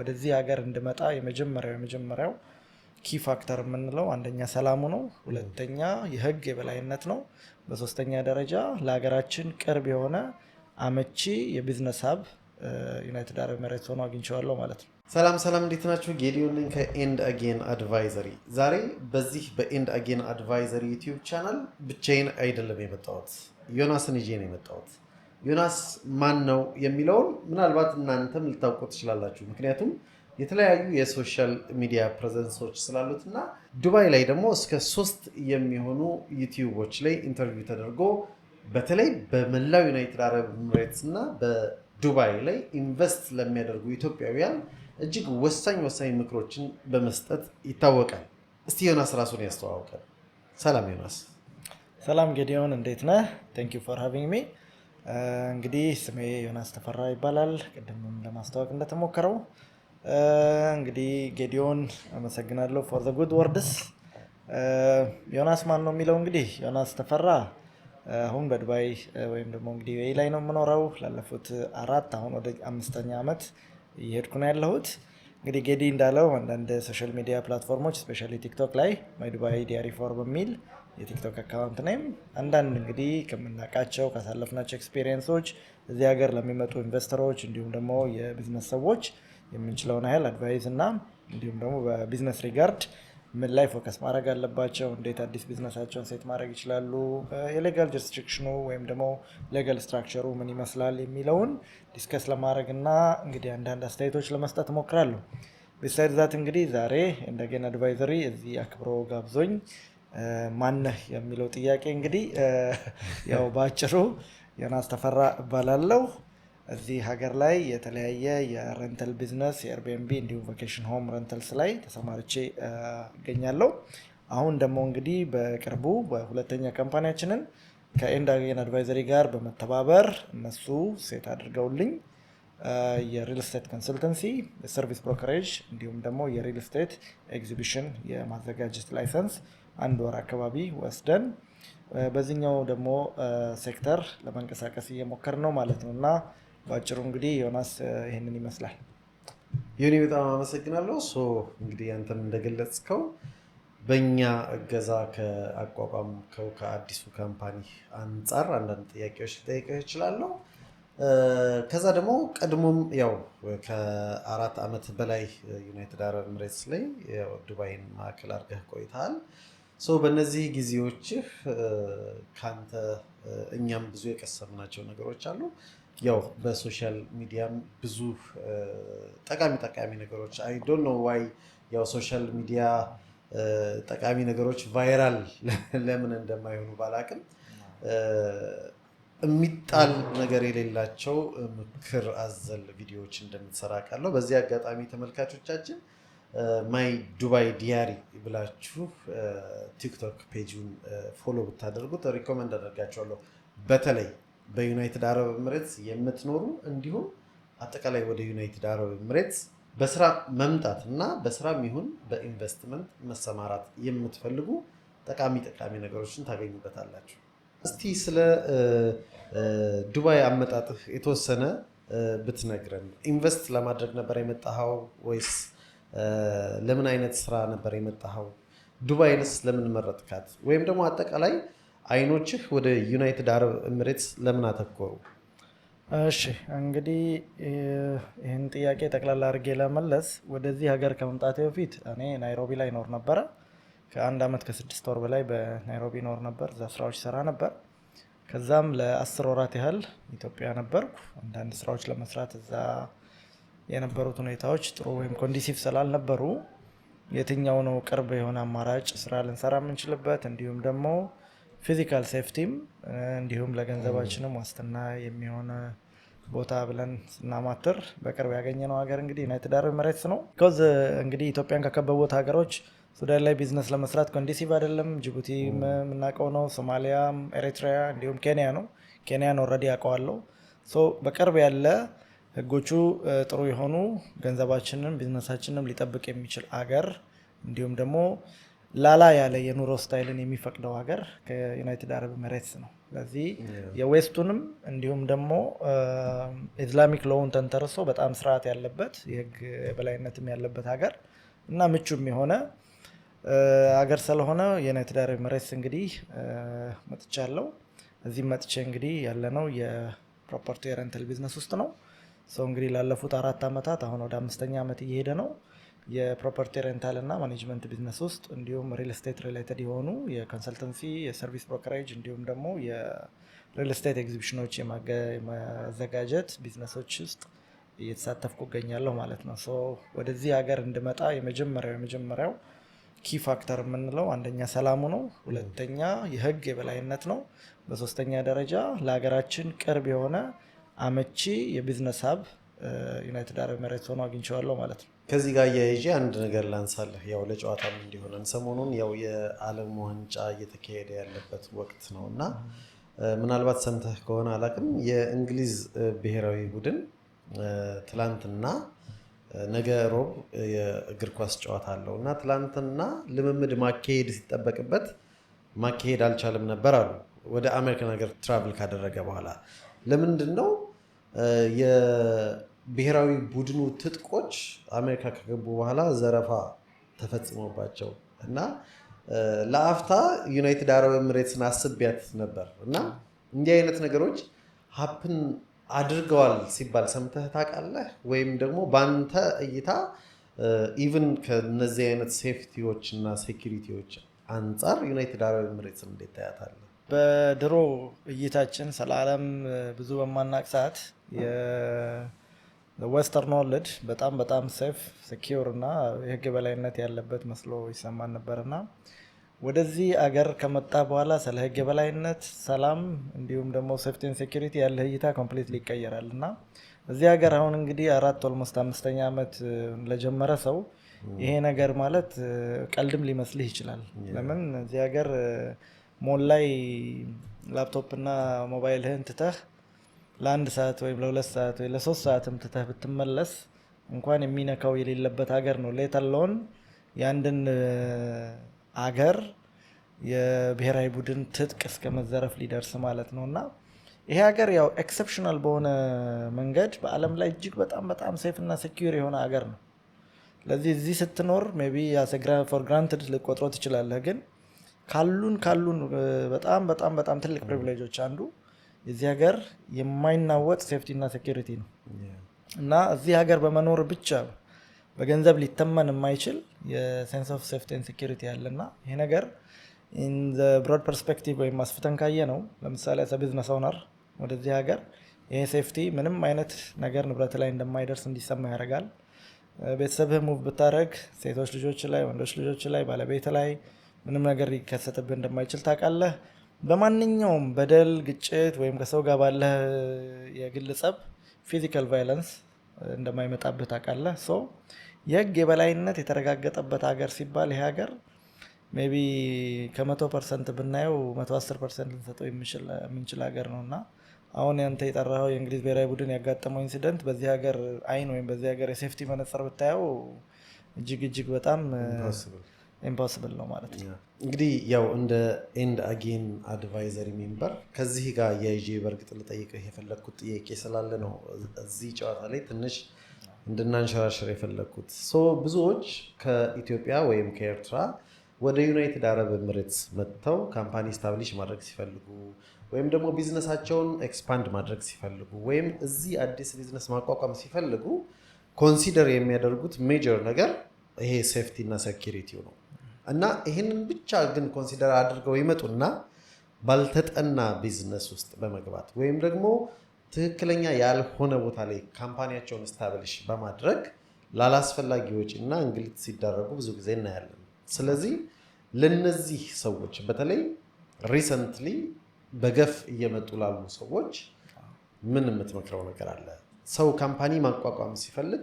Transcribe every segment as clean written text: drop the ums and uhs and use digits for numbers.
ወደዚህ ሀገር እንድመጣ የመጀመሪያው key factor የምንለው አንደኛ ሰላሙ ነው፣ ሁለተኛ የህግ የበላይነት ነው፣ በሶስተኛ ደረጃ ለሀገራችን ቅርብ የሆነ አመቺ የ business hub ዩናይትድ አረብ ኤሚሬትስ ሆኖ አግኝቼዋለሁ ማለት ነው። ሰላም ሰላም፣ እንዴት ናችሁ? ጌዲዮን ነኝ ከ And Again Advisory። ዛሬ በዚህ በ And Again Advisory YouTube channel ብቻዬን አይደለም የመጣሁት፣ ዮናስን ይዤ ነው የመጣሁት። ዮናስ ማን ነው የሚለውን ምናልባት እናንተም ልታውቁ ትችላላችሁ። ምክንያቱም የተለያዩ የ social media presence ኦች ስላሉት እና ዱባይ ላይ ደግሞ እስከ ሶስት የሚሆኑ YouTube ኦች ላይ interview ተደርጎ በተለይ በመላው ዩናይትድ አረብ ኤምሬትስ እና በዱባይ ላይ invest ለሚያደርጉ ኢትዮጵያውያን እጅግ ወሳኝ ወሳኝ ምክሮችን በመስጠት ይታወቃል። እስቲ ዮናስ ራሱን ያስተዋውቀን። ሰላም ዮናስ። ሰላም ጌዲዮን፣ እንዴት ነህ? Thank you for having me። እንግዲህ ስሜ ዮናስ ተፈራ ይባላል። ቅድምም ለማስተዋወቅ እንደተሞከረው እንግዲህ ጌዲዮን አመሰግናለሁ for the good words። ዮናስ ማን ነው የሚለው፣ እንግዲህ ዮናስ ተፈራ አሁን በዱባይ ወይም ደግሞ እንግዲህ UAE ላይ ነው የምኖረው። ላለፉት 4፣ አሁን ወደ አምስተኛ ዓመት እየሄድኩ ነው ያለሁት። እንግዲህ ጌዲ እንዳለው አንዳንድ social media platform ኦች፣ especially ቲክቶክ ላይ My Dubai Diary 4 በሚል የቲክቶክ account name አንዳንድ እንግዲህ ከምናውቃቸው፣ ካሳለፍናቸው experience ኦች እዚህ ሀገር ለሚመጡ investor ኦች እንዲሁም ደግሞ የቢዝነስ ሰዎች የምንችለውን ያህል advice እና እንዲሁም ደግሞ በ business regard ምን ላይ focus ማድረግ አለባቸው፣ እንዴት አዲስ business ኣቸውን set ማድረግ ይችላሉ፣ የ legal jurisdiction ኑ ወይም ደግሞ legal structure ሩ ምን ይመስላል የሚለውን discuss ለማድረግ እና እንግዲህ አንዳንድ አስተያየቶች ለመስጠት እሞክራለሁ። Beside that እንግዲህ ዛሬ And Again Advisory እዚህ አክብሮ ጋብዞኝ ማነህ የሚለው ጥያቄ እንግዲህ ያው በአጭሩ ዮናስ ተፈራ እባላለሁ። እዚህ ሀገር ላይ የተለያየ የ rental business፣ የ Airbnb እንዲሁም vacation home rentals ላይ ተሰማርቼ እገኛለሁ። አሁን ደግሞ እንግዲህ በቅርቡ በሁለተኛ company ያችንን ከ And Again Advisory ጋር በመተባበር እነሱ set አድርገውልኝ የ real estate consultancy፣ የ service brokerage እንዲሁም ደግሞ የ real estate exhibition የማዘጋጀት license አንድ ወር አካባቢ ወስደን በዚህኛው ደግሞ ሴክተር ለመንቀሳቀስ እየሞከርን ነው ማለት ነው። እና በአጭሩ እንግዲህ ዮናስ ይህንን ይመስላል። ዮኒ፣ በጣም አመሰግናለሁ። So እንግዲህ አንተም እንደገለጽከው በእኛ እገዛ ከአቋቋምከው ከአዲሱ company አንጻር አንዳንድ ጥያቄዎች ልጠይቅህ እችላለሁ። ከዛ ደግሞ ቀድሞም ያው ከ4 ዓመት በላይ ዩናይትድ አረብ ኤምሬትስ ላይ ያው ዱባይን ማዕከል አድርገህ ቆይተሃል። So በእነዚህ ጊዜዎችህ ከአንተ እኛም ብዙ የቀሰምናቸው ነገሮች አሉ። ያው በ social media ም ብዙ ጠቃሚ ጠቃሚ ነገሮች፣ I don't know why፣ ያው social media ጠቃሚ ነገሮች viral ለምን እንደማይሆኑ ባላቅም የሚጣል ነገር የሌላቸው ምክር አዘል ቪዲዮዎች እንደምትሰራ አውቃለሁ። በዚህ አጋጣሚ ተመልካቾቻችን My Dubai Diary ብላችሁ ቲክቶክ page ኡን follow ብታደርጉት recommend አደርጋችኋለሁ። በተለይ በዩናይትድ አረብ ኤምሬትስ የምትኖሩ እንዲሁም አጠቃላይ ወደ ዩናይትድ አረብ ኤምሬትስ በስራ መምጣት እና በስራም ይሁን በኢንቨስትመንት መሰማራት የምትፈልጉ ጠቃሚ ጠቃሚ ነገሮችን ታገኙበታላችሁ። እስቲ ስለ ዱባይ አመጣጥህ የተወሰነ ብትነግረን። Invest ለማድረግ ነበር የመጣኸው ወይስ ለምን አይነት ስራ ነበር የመጣኸው? ዱባይንስ ለምን መረጥካት? ወይም ደግሞ አጠቃላይ አይኖችህ ወደ ዩናይትድ አረብ ኤምሬትስ ለምን አተኮሩ? እሺ፣ እንግዲህ ይህን ጥያቄ ጠቅላላ አድርጌ ለመመለስ ወደዚህ ሀገር ከመምጣቴ በፊት እኔ ናይሮቢ ላይ እኖር ነበረ። ከአንድ ዓመት ከ6 ወር በላይ በናይሮቢ እኖር ነበር። እዛ ስራዎች እሰራ ነበር። ከዛም ለ10 ወራት ያህል ኢትዮጵያ ነበርኩ። አንዳንድ ስራዎች ለመስራት እዛ የነበሩት ሁኔታዎች ጥሩ ወይም conducive ስላልነበሩ የትኛው ነው ቅርብ የሆነ አማራጭ ስራ ልንሰራ የምንችልበት፣ እንዲሁም ደግሞ physical safety ም እንዲሁም ለገንዘባችንም ዋስትና የሚሆን ቦታ ብለን ስናማትር በቅርብ ያገኘነው ሀገር እንግዲህ ዩናይትድ አረብ ኤምሬትስ ነው። Because እንግዲህ ኢትዮጵያን ከከበቡት ሀገሮች ሱዳን ላይ ቢዝነስ ለመስራት conducive አይደለም። ጅቡቲ የምናውቀው ነው። ሶማሊያም፣ ኤሪትሪያ እንዲሁም ኬንያ ነው። ኬንያን already አውቀዋለሁ። So በቅርብ ያለ፣ ህጎቹ ጥሩ የሆኑ፣ ገንዘባችንን ቢዝነሳችንም ሊጠብቅ የሚችል አገር እንዲሁም ደግሞ ላላ ያለ የኑሮ style ን የሚፈቅደው ሀገር ከዩናይትድ አረብ ኤምሬትስ ነው። ስለዚህ የ West ኡንም እንዲሁም ደግሞ Islamic law ን ተንተርሶ በጣም ስርዓት ያለበት፣ የህግ የበላይነትም ያለበት ሀገር እና ምቹም የሆነ ሀገር ስለሆነ የዩናይትድ አረብ ኤምሬትስ እንግዲህ መጥቻለሁ። እዚህም መጥቼ እንግዲህ ያለነው የ property rental business ውስጥ ነው። So እንግዲህ ላለፉት 4 ዓመታት፣ አሁን ወደ አምስተኛ ዓመት እየሄደ ነው፣ የ property rental እና management business ውስጥ እንዲሁም real estate related የሆኑ የ consultancy፣ የ service brokerage እንዲሁም ደግሞ የ real estate exhibition ኖች የማዘጋጀት ቢዝነሶች ውስጥ እየተሳተፍኩ እገኛለሁ ማለት ነው። So ወደዚህ ሀገር እንድመጣ የመጀመሪያው key factor የምንለው አንደኛ ሰላሙ ነው፣ ሁለተኛ የህግ የበላይነት ነው፣ በሶስተኛ ደረጃ ለሀገራችን ቅርብ የሆነ አመቺ የ business hub ዩናይትድ አረብ ኤሚሬትስ ሆኖ አግኝቼዋለሁ ማለት ነው። ከዚህ ጋር አያይዤ አንድ ነገር ላንሳልህ፣ ያው ለጨዋታም እንዲሆነን። ሰሞኑን ያው የዓለም ዋንጫ እየተካሄደ ያለበት ወቅት ነው እና ምናልባት ሰምተህ ከሆነ አላውቅም፣ የእንግሊዝ ብሔራዊ ቡድን ትላንትና፣ ነገ ሮብ የእግር ኳስ ጨዋታ አለው እና ትላንትና ልምምድ ማካሄድ ሲጠበቅበት ማካሄድ አልቻለም ነበር አሉ። ወደ አሜሪካን ሀገር travel ካደረገ በኋላ ለምንድን ነው? የብሔራዊ ቡድኑ ትጥቆች አሜሪካ ከገቡ በኋላ ዘረፋ ተፈጽሞባቸው እና ለአፍታ ዩናይትድ አረብ ኤምሬትስን አስቤያት ነበር። እና እንዲህ አይነት ነገሮች happen አድርገዋል ሲባል ሰምተህ ታውቃለህ? ወይም ደግሞ በአንተ እይታ even ከነዚህ አይነት safety ዎች እና security ዎች አንጻር ዩናይትድ አረብ ኤምሬትስን እንዴት ታያታለህ? በድሮ እይታችን ስለ ዓለም ብዙ በማናቅ ሰዓት የ western world በጣም በጣም safe፣ secure እና የህግ የበላይነት ያለበት መስሎ ይሰማን ነበር። እና ወደዚህ አገር ከመጣ በኋላ ስለ ህግ የበላይነት፣ ሰላም እንዲሁም ደግሞ safety and security ያለህ እይታ completely ይቀየራል። እና እዚህ ሀገር አሁን እንግዲህ አራት፣ almost አምስተኛ ዓመት ለጀመረ ሰው ይሄ ነገር ማለት ቀልድም ሊመስልህ ይችላል። ለምን እዚህ ሀገር ሞል ላይ ላፕቶፕ እና ሞባይልህን ትተህ ለአንድ ሰዓት ወይም ለ2 ሰዓት ወይ ለ3 ሰዓትም ትተህ ብትመለስ እንኳን የሚነካው የሌለበት ሀገር ነው። Let alone የአንድን አገር የብሔራዊ ቡድን ትጥቅ እስከ መዘረፍ ሊደርስ ማለት ነው። እና ይሄ ሀገር ያው exceptional በሆነ መንገድ በዓለም ላይ እጅግ በጣም በጣም safe እና secure የሆነ ሀገር ነው። ስለዚህ እዚህ ስትኖር maybe for granted ልትቆጥረው ትችላለህ። ግን ካሉን በጣም በጣም በጣም ትልቅ privilege ኦች አንዱ የዚህ ሀገር የማይናወጥ safety እና security ነው። እና እዚህ ሀገር በመኖር ብቻ በገንዘብ ሊተመን የማይችል የ sense of safety and security አለ። እና ይሄ ነገር in broad perspective ወይም አስፍተን ካየነው፣ ለምሳሌ as a business owner ወደዚህ ሀገር ይሄ safety ምንም አይነት ነገር ንብረት ላይ እንደማይደርስ እንዲሰማህ ያደርጋል። ቤተሰብህ move ብታደርግ ሴቶች ልጆች ላይ፣ ወንዶች ልጆች ላይ፣ ባለቤት ላይ ምንም ነገር ሊከሰትብህ እንደማይችል ታውቃለህ። በማንኛውም በደል፣ ግጭት ወይም ከሰው ጋር ባለህ የግል ጸብ physical violence እንደማይመጣብህ ታውቃለህ። So የህግ የበላይነት የተረጋገጠበት ሀገር ሲባል ይሄ ሀገር maybe ከ100% ብናየው 110% ልንሰጠው የምንችል ሀገር ነው። እና አሁን ያንተ የጠራኸው የእንግሊዝ ብሔራዊ ቡድን ያጋጠመው incident በዚህ ሀገር አይን ወይም በዚህ ሀገር የ safety መነጽር ብታየው እጅግ እጅግ በጣም impossible ነው ማለት ነው። እንግዲህ ያው እንደ And Again advisory member ከዚህ ጋር አያይዤ በእርግጥ ልጠይቅህ የፈለግኩት ጥያቄ ስላለ ነው እዚህ ጨዋታ ላይ ትንሽ እንድናንሸራሽር የፈለግኩት። So ብዙዎች ከኢትዮጵያ ወይም ከኤርትራ ወደ ዩናይትድ አረብ ኤምሬትስ መጥተው company establish ማድረግ ሲፈልጉ ወይም ደግሞ business ኣቸውን expand ማድረግ ሲፈልጉ ወይም እዚህ አዲስ ቢዝነስ ማቋቋም ሲፈልጉ consider የሚያደርጉት major ነገር ይሄ safety እና security ው ነው። እና ይህንን ብቻ ግን consider አድርገው ይመጡና ባልተጠና ቢዝነስ ውስጥ በመግባት ወይም ደግሞ ትክክለኛ ያልሆነ ቦታ ላይ company ያቸውን establish በማድረግ ላላስፈላጊ ወጪ እና እንግልት ሲዳረጉ ብዙ ጊዜ እናያለን። ስለዚህ ለነዚህ ሰዎች፣ በተለይ recently በገፍ እየመጡ ላሉ ሰዎች ምን የምትመክረው ነገር አለ? ሰው company ማቋቋም ሲፈልግ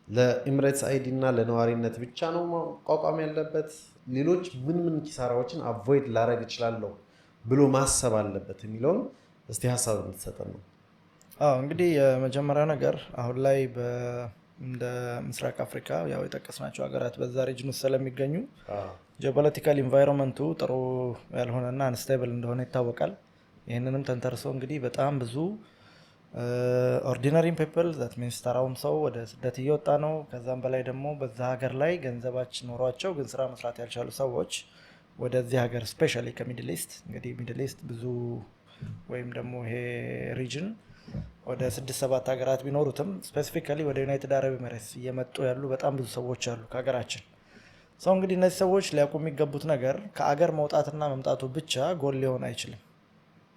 ለ Emirates ID እና ለነዋሪነት ብቻ ነው ማቋቋም ያለበት? ሌሎች ምን ምን ኪሳራዎችን avoid ላረግ እችላለሁ ብሎ ማሰብ አለበት የሚለውን እስቲ ሀሳብ የምትሰጠን ነው። አዎ፣ እንግዲህ የመጀመሪያው ነገር አሁን ላይ እንደ ምስራቅ አፍሪካ ያው የጠቀስናቸው ሀገራት በዛ region ውስጥ ስለሚገኙ geopolitical environment ኡ ጥሩ ያልሆነና unstable እንደሆነ ይታወቃል። ይህንንም ተንተርሶ እንግዲህ በጣም ብዙ ordinary people, that means ተራውም ሰው ወደ ስደት እየወጣ ነው። ከዛም በላይ ደግሞ በዛ ሀገር ላይ ገንዘባች ኖሯቸው ግን ስራ መስራት ያልቻሉ ሰዎች ወደዚህ ሀገር፣ especially ከ Middle East፣ እንግዲህ Middle East ብዙ ወይም ደግሞ ይሄ region ወደ ስድስት ሰባት ሀገራት ቢኖሩትም specifically ወደ United Arab Emirates እየመጡ ያሉ በጣም ብዙ ሰዎች አሉ ከሀገራችን። So እንግዲህ እነዚህ ሰዎች ሊያውቁ የሚገቡት ነገር ከአገር መውጣትና መምጣቱ ብቻ ጎል ሊሆን አይችልም።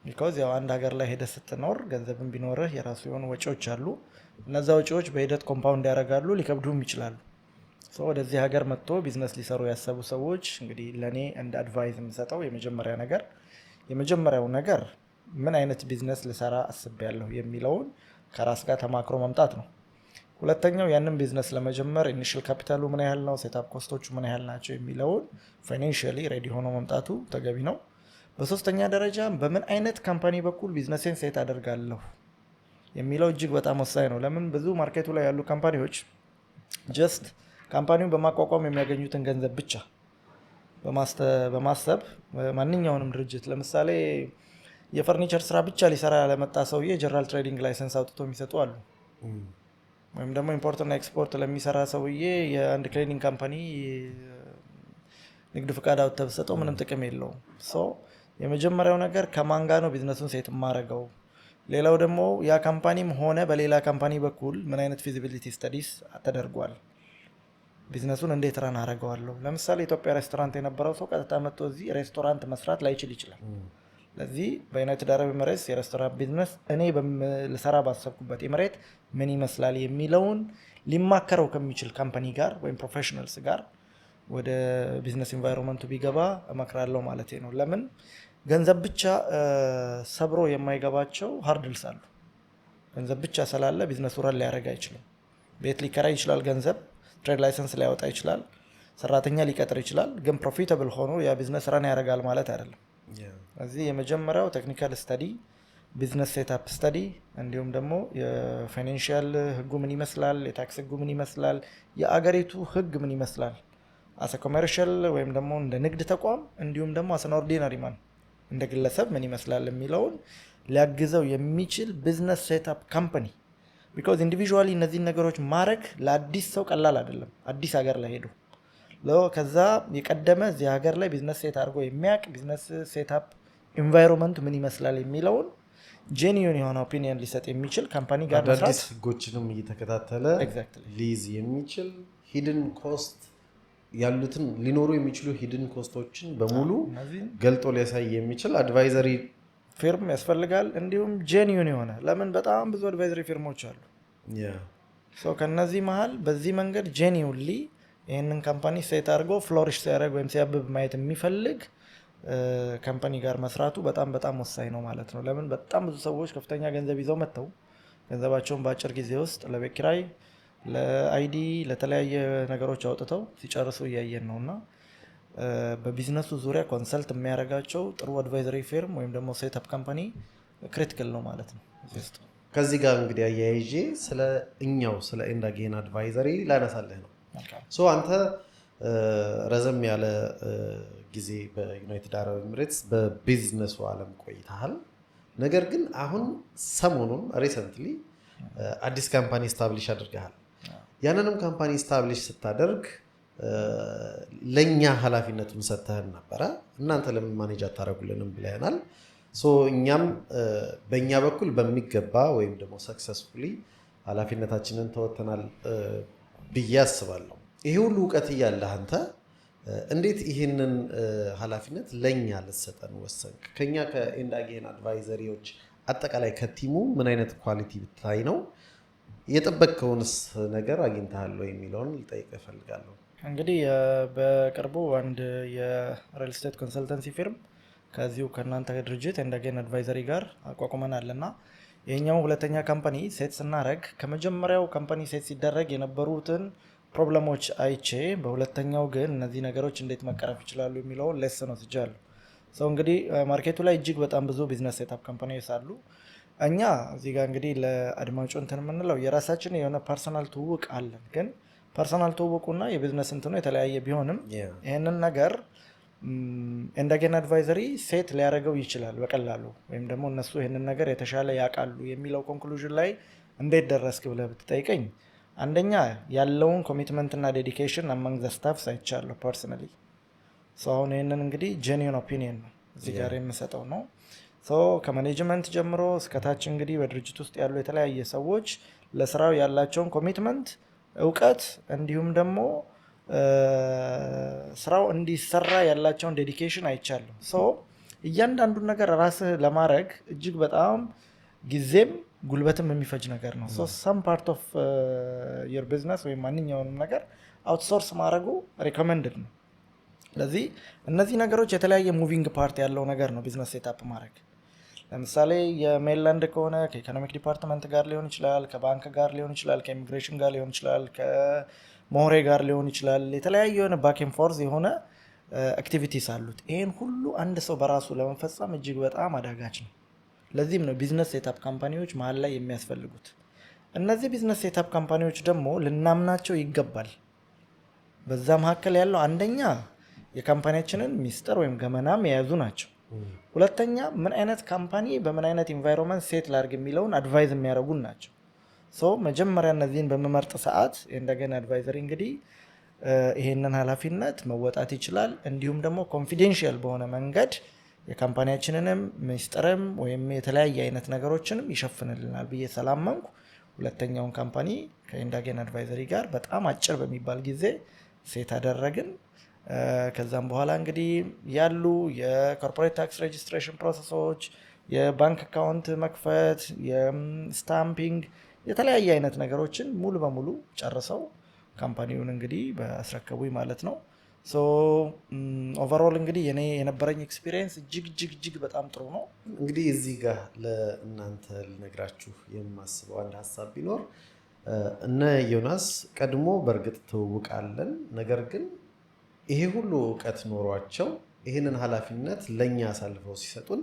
Because ያው አንድ ሀገር ላይ ሄደህ ስትኖር ገንዘብን ቢኖርህ የራሱ የሆኑ ወጪዎች አሉ። እነዛ ወጪዎች በሂደት compound ያደርጋሉ፣ ሊከብዱም ይችላሉ። So ወደዚህ ሀገር መጥቶ ቢዝነስ ሊሰሩ ያሰቡ ሰዎች እንግዲህ ለእኔ እንደ advice የምሰጠው የመጀመሪያ ነገር የመጀመሪያው ነገር ምን አይነት ቢዝነስ ልሰራ አስቤያለሁ የሚለውን ከራስ ጋር ተማክሮ መምጣት ነው። ሁለተኛው ያንን ቢዝነስ ለመጀመር initial capital ኡ ምን ያህል ነው፣ setup cost ኦቹ ምን ያህል ናቸው የሚለውን financially ready ሆኖ መምጣቱ ተገቢ ነው። በሶስተኛ ደረጃ በምን አይነት company በኩል business ኤን set አደርጋለሁ የሚለው እጅግ በጣም ወሳኝ ነው። ለምን ብዙ market ኡ ላይ ያሉ company ዎች just company ውን በማቋቋም የሚያገኙትን ገንዘብ ብቻ በማሰብ ማንኛውንም ድርጅት፣ ለምሳሌ የፈርኒቸር ስራ ብቻ ሊሰራ ለመጣ ሰውዬ general trading license አውጥቶ የሚሰጡ አሉ። ወይም ደግሞ import ና ኤክስፖርት ለሚሰራ ሰውዬ የአንድ cleaning company ንግድ ፍቃድ አውጥተህ ብትሰጠው ምንም ጥቅም የለውም። So የመጀመሪያው ነገር ከማን ጋር ነው business ኡን set የማደርገው? ሌላው ደግሞ ያ company ም ሆነ በሌላ company በኩል ምን አይነት feasibility studies ተደርጓል? ቢዝነሱን እንዴት run አደርገዋለሁ? ለምሳሌ ኢትዮጵያ ሬስቶራንት የነበረው ሰው ቀጥታ መጥቶ እዚህ ሬስቶራንት መስራት ላይችል ይችላል። ለዚህ በ United Arab Emirates የ restaurant business እኔ ልሰራ ባሰብኩበት ኤምሬት ምን ይመስላል የሚለውን ሊማከረው ከሚችል company ጋር ወይም professionals ጋር ወደ business environment ኡ ቢገባ እመክራለሁ ማለት ነው። ለምን ገንዘብ ብቻ ሰብሮ የማይገባቸው hurdles አሉ። ገንዘብ ብቻ ስላለ business ኡ run ሊያደርግ አይችልም። ቤት ሊከራይ ይችላል፣ ገንዘብ trade license ሊያወጣ ይችላል፣ ሰራተኛ ሊቀጥር ይችላል። ግን profitable ሆኖ ያ business run ያደርጋል ማለት አይደለም። እዚህ የመጀመሪያው technical study፣ business setup study፣ እንዲሁም ደግሞ የ financial ህጉ ምን ይመስላል፣ የ tax ህጉ ምን ይመስላል፣ የአገሪቱ ህግ ምን ይመስላል as a commercial ወይም ደግሞ እንደ ንግድ ተቋም እንዲሁም ደግሞ as an ordinary man እንደ ግለሰብ ምን ይመስላል የሚለውን ሊያግዘው የሚችል business setup company፣ because individually እነዚህን ነገሮች ማድረግ ለአዲስ ሰው ቀላል አይደለም። አዲስ ሀገር ላይ ሄዶ ከዛ የቀደመ እዚህ ሀገር ላይ business set አድርጎ የሚያውቅ፣ business setup environment ኡ ምን ይመስላል የሚለውን genuine የሆነ opinion ሊሰጥ የሚችል company ጋር መስራት። አዳዲስ ህጎችንም እየተከታተለ ሊይዝ የሚችል፣ hidden cost ያሉትን፣ ሊኖሩ የሚችሉ hidden cost ኦችን በሙሉ ገልጦ ሊያሳይ የሚችል advisory firm ያስፈልጋል። እንዲሁም genuine የሆነ፣ ለምን በጣም ብዙ advisory firm ኦች አሉ። ከነዚህ መሀል በዚህ መንገድ genuinely ይህንን company set አድርጎ flourish ሲያደርግ ወይም ሲያብብ ማየት የሚፈልግ company ጋር መስራቱ በጣም በጣም ወሳኝ ነው ማለት ነው። ለምን በጣም ብዙ ሰዎች ከፍተኛ ገንዘብ ይዘው መጥተው ገንዘባቸውን በአጭር ጊዜ ውስጥ ለቤት ኪራይ፣ ለ ID፣ ለተለያየ ነገሮች አውጥተው ሲጨርሱ እያየን ነው። እና በቢዝነሱ ዙሪያ consult የሚያደርጋቸው ጥሩ advisory firm ወይም ደግሞ setup company critical ነው ማለት ነው እዚህ ውስጥ። ከዚህ ጋር እንግዲህ አያይዤ ስለ እኛው ስለ ኤንዳጌን advisory ላነሳልህ ነው። So አንተ ረዘም ያለ ጊዜ በ United Arab Emirates በቢዝነሱ ዓለም ቆይተሃል። ነገር ግን አሁን ሰሞኑን recently አዲስ company establish አድርገሃል። ያንንም company establish ስታደርግ ለእኛ ኃላፊነቱን ሰጥተህን ነበረ። እናንተ ለምን manage አታደርጉልንም ብለናል። So እኛም በእኛ በኩል በሚገባ ወይም ደግሞ successfully ኃላፊነታችንን ተወጥተናል ብዬ አስባለሁ። ይሄ ሁሉ እውቀት እያለህ አንተ እንዴት ይህንን ኃላፊነት ለእኛ ልትሰጠን ወሰንክ? ከኛ ከኤንዳጌን advisory ዎች አጠቃላይ ከ team ኡ ምን አይነት quality ብታይ ነው? የጠበቅከውንስ ነገር አግኝተሃል ወይ የሚለውን ልጠይቅህ እፈልጋለሁ። እንግዲህ በቅርቡ አንድ የ real estate consultancy firm ከዚሁ ከእናንተ ድርጅት ኤንዳጌን advisory ጋር አቋቁመናል። እና ይህኛው ሁለተኛ company set ስናደረግ ከመጀመሪያው company set ሲደረግ የነበሩትን problem ኦች አይቼ በሁለተኛው ግን እነዚህ ነገሮች እንዴት መቀረፍ ይችላሉ የሚለውን lesson ወስጃለሁ። So እንግዲህ market ኡ ላይ እጅግ በጣም ብዙ business setup company ዎች አሉ። እኛ እዚህ ጋር እንግዲህ ለአድማጩ እንትን የምንለው የራሳችን የሆነ personal ትውውቅ አለን። ግን personal ትውውቁና የቢዝነስ እንትኑ የተለያየ ቢሆንም ይህንን ነገር ኤንዳጌን Advisory set ሊያደርገው ይችላል በቀላሉ ወይም ደግሞ እነሱ ይህንን ነገር የተሻለ ያውቃሉ የሚለው conclusion ላይ እንዴት ደረስክ ብለህ ብትጠይቀኝ፣ አንደኛ ያለውን commitment እና dedication among the staffs አይቻለሁ personally። አሁን ይህንን እንግዲህ genuine opinion ነው እዚህ ጋር የምሰጠው ነው። ከ management ጀምሮ እስከታች እንግዲህ በድርጅት ውስጥ ያሉ የተለያየ ሰዎች ለስራው ያላቸውን commitment፣ እውቀት እንዲሁም ደግሞ ስራው እንዲሰራ ያላቸውን dedication አይቻለሁ። So እያንዳንዱን ነገር ራስህ ለማድረግ እጅግ በጣም ጊዜም ጉልበትም የሚፈጅ ነገር ነው። So some part of your business ወይም ማንኛውንም ነገር outsource ማድረጉ recommended ነው። ስለዚህ እነዚህ ነገሮች የተለያየ moving part ያለው ነገር ነው business setup ማድረግ። ለምሳሌ የ mainland ከሆነ ከ economic department ጋር ሊሆን ይችላል፣ ከባንክ ጋር ሊሆን ይችላል፣ ከኢሚግሬሽን ጋር ሊሆን ይችላል፣ ከሞሬ ጋር ሊሆን ይችላል። የተለያዩ የሆነ back and forth የሆነ activities አሉት። ይህን ሁሉ አንድ ሰው በራሱ ለመፈጸም እጅግ በጣም አዳጋች ነው። ለዚህም ነው business setup company ዎች መሀል ላይ የሚያስፈልጉት። እነዚህ business setup company ዎች ደግሞ ልናምናቸው ይገባል። በዛ መካከል ያለው አንደኛ የ company ያችንን ሚስጥር ወይም ገመናም የያዙ ናቸው። ሁለተኛ ምን አይነት company በምን አይነት environment set ላርግ የሚለውን advise የሚያደርጉን ናቸው። So መጀመሪያ እነዚህን በምመርጥ ሰዓት እንደገና advisory እንግዲህ ይሄንን ኃላፊነት መወጣት ይችላል። እንዲሁም ደግሞ confidential በሆነ መንገድ የ company ያችንንም ሚስጥርም ወይም የተለያየ አይነት ነገሮችንም ይሸፍንልናል ብዬ ስላመንኩ ሁለተኛውን company ከኢንዳጌን Advisory ጋር በጣም አጭር በሚባል ጊዜ set አደረግን። ከዛም በኋላ እንግዲህ ያሉ የ corporate tax registration process ኦች፣ የባንክ account መክፈት፣ የ stamping፣ የተለያየ አይነት ነገሮችን ሙሉ በሙሉ ጨርሰው company ውን እንግዲህ በአስረከቡኝ ማለት ነው። So overall እንግዲህ የኔ የነበረኝ experience እጅግ እጅግ እጅግ በጣም ጥሩ ነው። እንግዲህ እዚህ ጋር ለእናንተ ልነግራችሁ የማስበው አንድ ሀሳብ ቢኖር እነ ዮናስ ቀድሞ በእርግጥ ትውውቅ አለን። ነገር ግን ይሄ ሁሉ እውቀት ኖሯቸው ይህንን ኃላፊነት ለእኛ አሳልፈው ሲሰጡን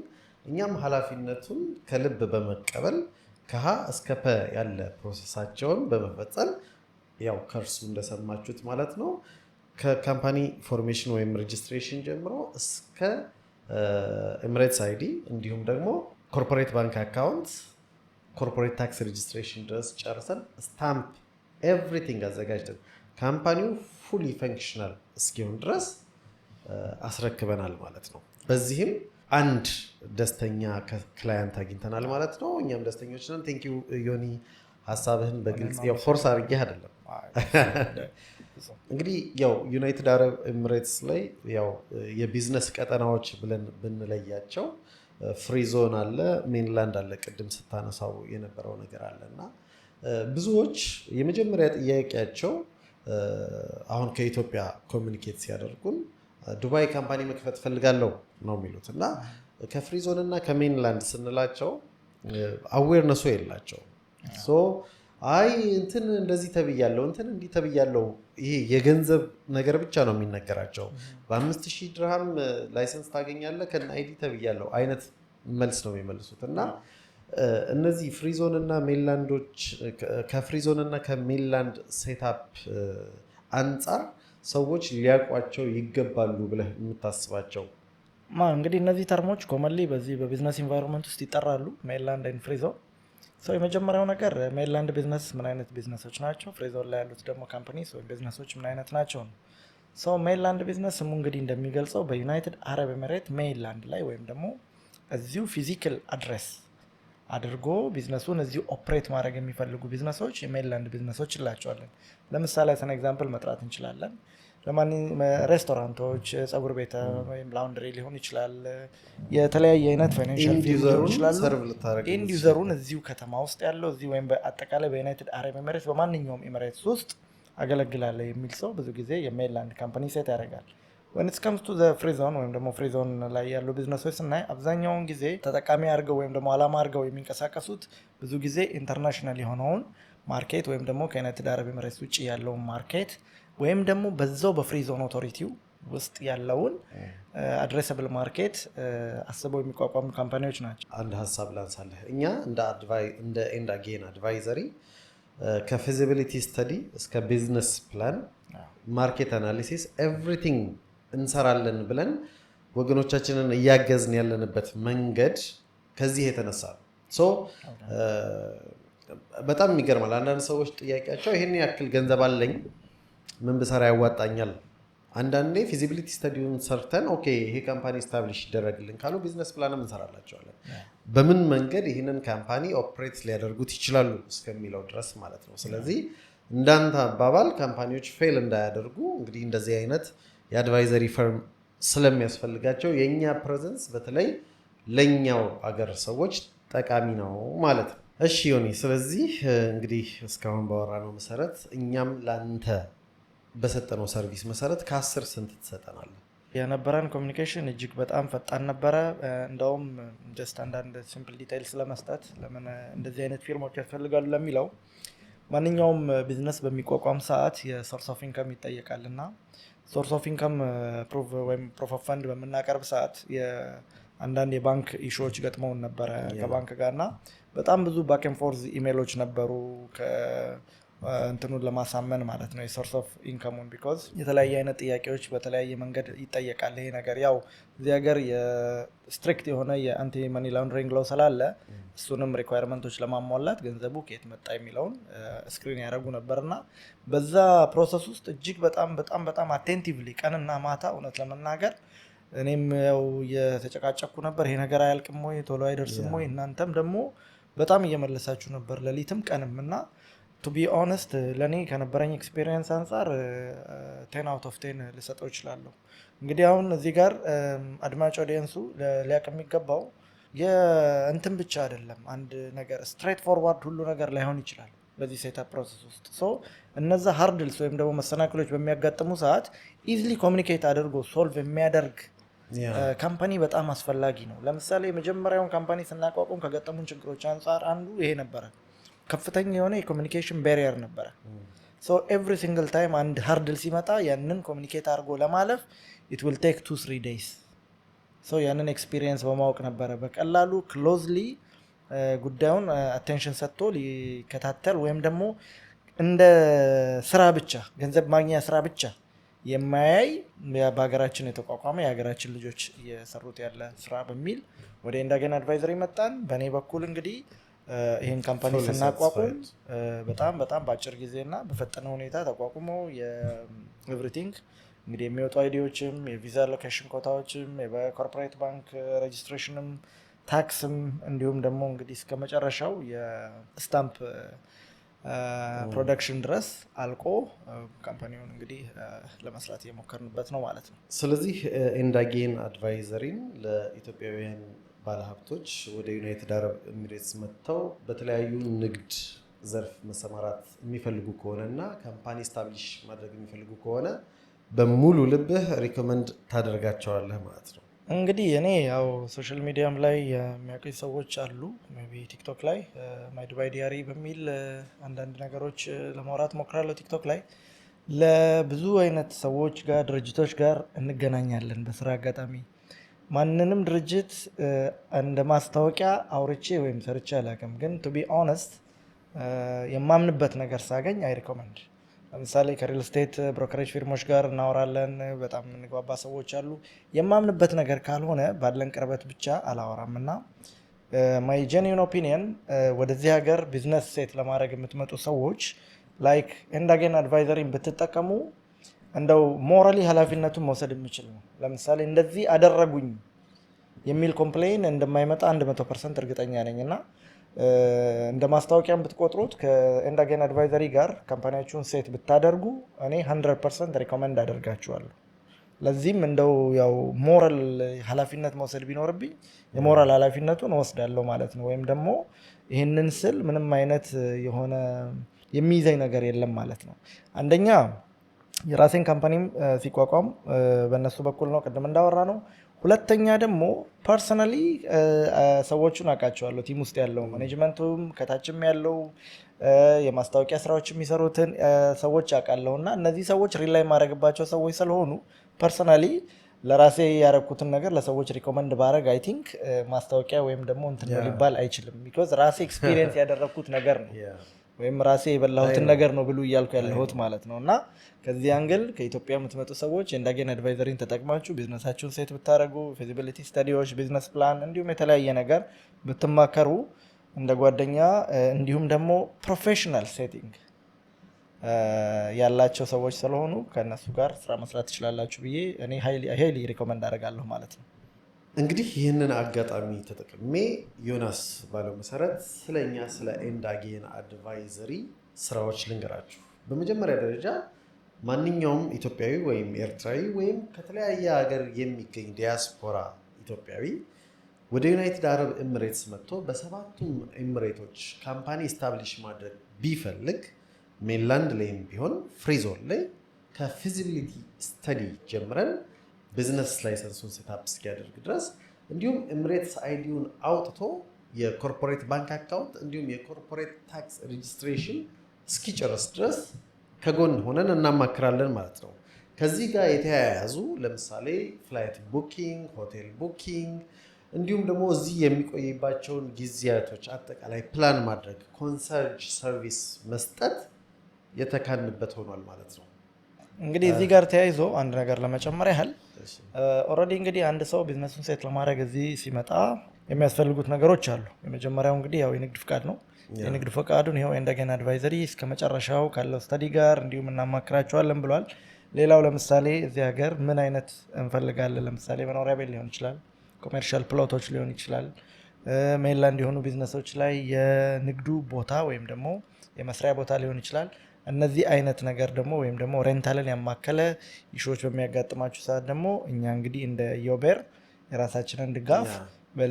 እኛም ኃላፊነቱን ከልብ በመቀበል ከሀ እስከ ፐ ያለ process ኣቸውን በመፈጸም፣ ያው ከእርሱ እንደሰማችሁት ማለት ነው፣ ከ company formation ወይም registration ጀምሮ እስከ Emirates ID እንዲሁም ደግሞ corporate bank account፣ corporate tax registration ድረስ ጨርሰን stamp everything አዘጋጅተን company ው fully functional እስኪሆን ድረስ አስረክበናል ማለት ነው። በዚህም አንድ ደስተኛ client አግኝተናል ማለት ነው። እኛም ደስተኞች ነን። Thank you ዮኒ፣ ሀሳብህን በግልጽ ያው force አድርጌህ አይደለም። እንግዲህ ያው United Arab Emirates ላይ ያው የቢዝነስ ቀጠናዎች ብለን ብንለያቸው free zone አለ፣ mainland አለ፣ ቅድም ስታነሳው የነበረው ነገር አለ። እና ብዙዎች የመጀመሪያ ጥያቄያቸው አሁን ከኢትዮጵያ communicate ሲያደርጉን ዱባይ company መክፈት ፈልጋለሁ ነው የሚሉት። እና ከ free zone እና ከ mainland ስንላቸው awareness ኡ የላቸውም። So አይ እንትን እንደዚህ ተብያለው፣ እንትን እንዲህ ተብያለው፣ ይሄ የገንዘብ ነገር ብቻ ነው የሚነገራቸው። በ5,000 ድርሃም license ታገኛለህ ከነ ID ተብያለው አይነት መልስ ነው የሚመልሱት። እና እነዚህ free zone እና mainland ኦች፣ ከ free zone እና ከ mainland setup አንጻር ሰዎች ሊያውቋቸው ይገባሉ ብለህ የምታስባቸው? እንግዲህ እነዚህ term ኦች commonly በዚህ በ business environment ውስጥ ይጠራሉ፣ mainland and free zone። So የመጀመሪያው ነገር mainland business ምን አይነት ቢዝነሶች ናቸው፣ free zone ላይ ያሉት ደግሞ companies ወይም ቢዝነሶች ምን አይነት ናቸው ነው። So mainland business ስሙ እንግዲህ እንደሚገልጸው በ United Arab Emirate mainland ላይ ወይም ደግሞ እዚሁ physical address አድርጎ ቢዝነሱን እዚሁ operate ማድረግ የሚፈልጉ business ኦች የ mainland business ኦች እንላቸዋለን። ለምሳሌ as an example መጥራት እንችላለን። ሬስቶራንቶች፣ ፀጉር ቤት ወይም laundry ሊሆን ይችላል። የተለያየ አይነት financial ሊሆን ይችላሉ። End user ኡን እዚሁ ከተማ ውስጥ ያለው እዚሁ ወይም በአጠቃላይ በ United Arab Emirates በማንኛውም ኤሚሬትስ ውስጥ አገለግላለሁ የሚል ሰው ብዙ ጊዜ የ mainland company set ያደርጋል። When it comes to free zone ወይም ደግሞ free zone ላይ ያሉ ቢዝነሶች ስናይ አብዛኛውን ጊዜ ተጠቃሚ አድርገው ወይም ደግሞ አላማ አድርገው የሚንቀሳቀሱት ብዙ ጊዜ international የሆነውን market ወይም ደግሞ ከ United Arab Emirates ውጭ ያለውን market ወይም ደግሞ በዛው በ free zone authority ው ውስጥ ያለውን addressable market አስበው የሚቋቋሙ company ዎች ናቸው። አንድ ሀሳብ ላንሳለህ። እኛ እንደ ኤንድ አጌን Advisory ከ feasibility study እስከ business plan፣ market analysis፣ everything እንሰራለን ብለን ወገኖቻችንን እያገዝን ያለንበት መንገድ ከዚህ የተነሳ ነው። So በጣም ይገርማል። አንዳንድ ሰዎች ጥያቄያቸው ይህን ያክል ገንዘብ አለኝ፣ ምን ብሰራ ያዋጣኛል? አንዳንዴ feasibility study ውን ሰርተን okay ይሄ company establish ይደረግልን ካሉ business plan ም እንሰራላቸዋለን። በምን መንገድ ይህንን company operate ሊያደርጉት ይችላሉ እስከሚለው ድረስ ማለት ነው። ስለዚህ እንዳንተ አባባል company ዎች fail እንዳያደርጉ እንግዲህ እንደዚህ አይነት የ advisory firm ስለሚያስፈልጋቸው የእኛ presence በተለይ ለእኛው አገር ሰዎች ጠቃሚ ነው ማለት ነው። እሺ ዮኒ፣ ስለዚህ እንግዲህ እስካሁን ባወራነው መሰረት እኛም ለአንተ በሰጠነው service መሰረት ከ10 ስንት ትሰጠናለህ? የነበረን communication እጅግ በጣም ፈጣን ነበረ። እንደውም just አንዳንድ simple details ለመስጠት፣ ለምን እንደዚህ አይነት firm ኦች ያስፈልጋሉ ለሚለው፣ ማንኛውም ቢዝነስ በሚቋቋም ሰዓት የ source of income ይጠየቃል። እና source of income proof ወይም proof of fund በምናቀርብ ሰዓት አንዳንድ የባንክ issue ዎች ገጥመውን ነበረ ከባንክ ጋር። እና በጣም ብዙ back and forth ኢሜሎች ነበሩ እንትኑን ለማሳመን ማለት ነው፣ የ source of income ኡን፣ because የተለያየ አይነት ጥያቄዎች በተለያየ መንገድ ይጠየቃል። ይሄ ነገር ያው እዚህ ሀገር የ strict የሆነ የ anti money laundering law ስላለ እሱንም requirement ኦች ለማሟላት ገንዘቡ ከየት መጣ የሚለውን screen ያደረጉ ነበር። እና በዛ process ውስጥ እጅግ በጣም በጣም በጣም attentively ቀንና ማታ፣ እውነት ለመናገር እኔም ያው እየተጨቃጨቅኩ ነበር። ይሄ ነገር አያልቅም ወይ? ቶሎ አይደርስም ወይ? እናንተም ደግሞ በጣም እየመለሳችሁ ነበር ሌሊትም ቀንም። እና to be honest ለእኔ ከነበረኝ experience አንጻር 10 out of 10 ልሰጠው እችላለሁ። እንግዲህ አሁን እዚህ ጋር አድማጭ audience ኡ ሊያውቅ የሚገባው የእንትን ብቻ አይደለም፣ አንድ ነገር straightforward ሁሉ ነገር ላይሆን ይችላል በዚህ setup process ውስጥ። So እነዛ hurdles ወይም ደግሞ መሰናክሎች በሚያጋጥሙ ሰዓት easily communicate አድርጎ solve የሚያደርግ company በጣም አስፈላጊ ነው። ለምሳሌ የመጀመሪያውን company ስናቋቁም ከገጠሙን ችግሮች አንጻር አንዱ ይሄ ነበረ። ከፍተኛ የሆነ የ communication barrier ነበረ። So every single time አንድ hurdle ሲመጣ ያንን communicate አድርጎ ለማለፍ it will take 2-3 days። So ያንን experience በማወቅ ነበረ በቀላሉ closely ጉዳዩን attention ሰጥቶ ሊከታተል ወይም ደግሞ እንደ ስራ ብቻ፣ ገንዘብ ማግኛ ስራ ብቻ የማያይ፣ በሀገራችን የተቋቋመ፣ የሀገራችን ልጆች እየሰሩት ያለ ስራ በሚል ወደ ኤንዳገን Advisory መጣን። በእኔ በኩል እንግዲህ ይህን company ስናቋቁም በጣም በጣም በአጭር ጊዜና በፈጠነ ሁኔታ ተቋቁሞ የ everything እንግዲህ የሚወጡ ID ዎችም፣ የቪዛ allocation ኮታዎችም፣ የ corporate bank registration ም፣ tax ም፣ እንዲሁም ደግሞ እንግዲህ እስከ መጨረሻው የ stamp production ድረስ አልቆ company ውን እንግዲህ ለመስራት እየሞከርንበት ነው ማለት ነው። ስለዚህ ኤንዳጌን Advisory ን ለኢትዮጵያውያን ባለሀብቶች ወደ ዩናይትድ አረብ ኤሚሬትስ መጥተው በተለያዩ ንግድ ዘርፍ መሰማራት የሚፈልጉ ከሆነ እና company establish ማድረግ የሚፈልጉ ከሆነ በሙሉ ልብህ recommend ታደርጋቸዋለህ ማለት ነው። እንግዲህ እኔ ያው social media ም ላይ የሚያውቁኝ ሰዎች አሉ። Maybe ቲክቶክ ላይ My Dubai Diary በሚል አንዳንድ ነገሮች ለማውራት ሞክራለሁ። ቲክቶክ ላይ ለብዙ አይነት ሰዎች ጋር፣ ድርጅቶች ጋር እንገናኛለን በስራ አጋጣሚ። ማንንም ድርጅት እንደ ማስታወቂያ አውርቼ ወይም ሰርቼ አላውቅም። ግን to be honest የማምንበት ነገር ሳገኝ I recommend። ለምሳሌ ከ real estate brokerage firm ኦች ጋር እናወራለን። በጣም የምንግባባ ሰዎች አሉ። የማምንበት ነገር ካልሆነ ባለን ቅርበት ብቻ አላወራም። እና my genuine opinion ወደዚህ ሀገር business set ለማድረግ የምትመጡ ሰዎች like ኤንዳጌን Advisory ን ብትጠቀሙ እንደው morally ኃላፊነቱን መውሰድ የምችል ነው። ለምሳሌ እንደዚህ አደረጉኝ የሚል complain እንደማይመጣ 100% እርግጠኛ ነኝ። እና እንደ ማስታወቂያም ብትቆጥሩት ከኤንዳጌን Advisory ጋር company ያችሁን set ብታደርጉ እኔ 100% recommend አደርጋችኋለሁ። ለዚህም እንደው ያው ሞራል ኃላፊነት መውሰድ ቢኖርብኝ የሞራል ኃላፊነቱን እወስዳለሁ ማለት ነው። ወይም ደግሞ ይህንን ስል ምንም አይነት የሆነ የሚይዘኝ ነገር የለም ማለት ነው። አንደኛ የራሴን company ም ሲቋቋም በእነሱ በኩል ነው፣ ቅድም እንዳወራነው። ሁለተኛ ደግሞ personally ሰዎቹን አውቃቸዋለሁ። Team ውስጥ ያለው management ኡም ከታችም ያለው የማስታወቂያ ስራዎች የሚሰሩትን ሰዎች አውቃለሁ። እና እነዚህ ሰዎች rely የማደርግባቸው ሰዎች ስለሆኑ personally ለራሴ ያረኩትን ነገር ለሰዎች recommend ባረግ I think ማስታወቂያ ወይም ደግሞ እንትን ነው ሊባል አይችልም። Because ራሴ experience ያደረግኩት ነገር ነው። ወይም ራሴ የበላሁትን ነገር ነው ብሉ እያልኩ ያለሁት ማለት ነው። እና ከዚህ angle ከኢትዮጵያ የምትመጡ ሰዎች ኤንዳጌን Advisory ን ተጠቅማችሁ ቢዝነሳችሁን set ብታደረጉ፣ feasibility study ዎች፣ business plan እንዲሁም የተለያየ ነገር ብትማከሩ እንደ ጓደኛ እንዲሁም ደግሞ professional setting ያላቸው ሰዎች ስለሆኑ ከእነሱ ጋር ስራ መስራት ትችላላችሁ ብዬ እኔ highly recommend አደርጋለሁ ማለት ነው። እንግዲህ ይህንን አጋጣሚ ተጠቅሜ ዮናስ ባለው መሰረት ስለኛ ስለ ኤንዳጌን Advisory ስራዎች ልንገራችሁ። በመጀመሪያ ደረጃ ማንኛውም ኢትዮጵያዊ ወይም ኤርትራዊ ወይም ከተለያየ ሀገር የሚገኝ ዲያስፖራ ኢትዮጵያዊ ወደ ዩናይትድ አረብ ኤምሬትስ መጥቶ በሰባቱም ኤምሬቶች company establish ማድረግ ቢፈልግ፣ mainland ላይም ቢሆን free zone ላይ፣ ከ feasibility study ጀምረን business license ኡን setup እስኪያደርግ ድረስ፣ እንዲሁም Emirates ID ውን አውጥቶ የ corporate bank account እንዲሁም የ corporate tax registration እስኪጨርስ ድረስ ከጎን ሆነን እናማክራለን ማለት ነው። ከዚህ ጋር የተያያዙ ለምሳሌ flight booking፣ hotel booking እንዲሁም ደግሞ እዚህ የሚቆይባቸውን ጊዜያቶች አጠቃላይ ፕላን ማድረግ፣ concierge service መስጠት የተካንበት ሆኗል ማለት ነው። እንግዲህ እዚህ ጋር ተያይዞ አንድ ነገር ለመጨመር ያህል፣ already እንግዲህ አንድ ሰው ቢዝነሱን set ለማድረግ እዚህ ሲመጣ የሚያስፈልጉት ነገሮች አሉ። የመጀመሪያው እንግዲህ ያው የንግድ ፍቃድ ነው። የንግድ ፈቃዱን ይኸው ኤንዳጌን Advisory እስከ መጨረሻው ካለው study ጋር እንዲሁም እናማክራቸዋለን ብሏል። ሌላው ለምሳሌ እዚህ ሀገር ምን አይነት እንፈልጋለን? ለምሳሌ መኖሪያ ቤት ሊሆን ይችላል፣ commercial plot ኦች ሊሆን ይችላል፣ mainland የሆኑ ቢዝነሶች ላይ የንግዱ ቦታ ወይም ደግሞ የመስሪያ ቦታ ሊሆን ይችላል። እነዚህ አይነት ነገር ደግሞ ወይም ደግሞ rental ን ያማከለ issue ዎች በሚያጋጥማችሁ ሰዓት ደግሞ እኛ እንግዲህ እንደ ዮቤር የራሳችንን ድጋፍ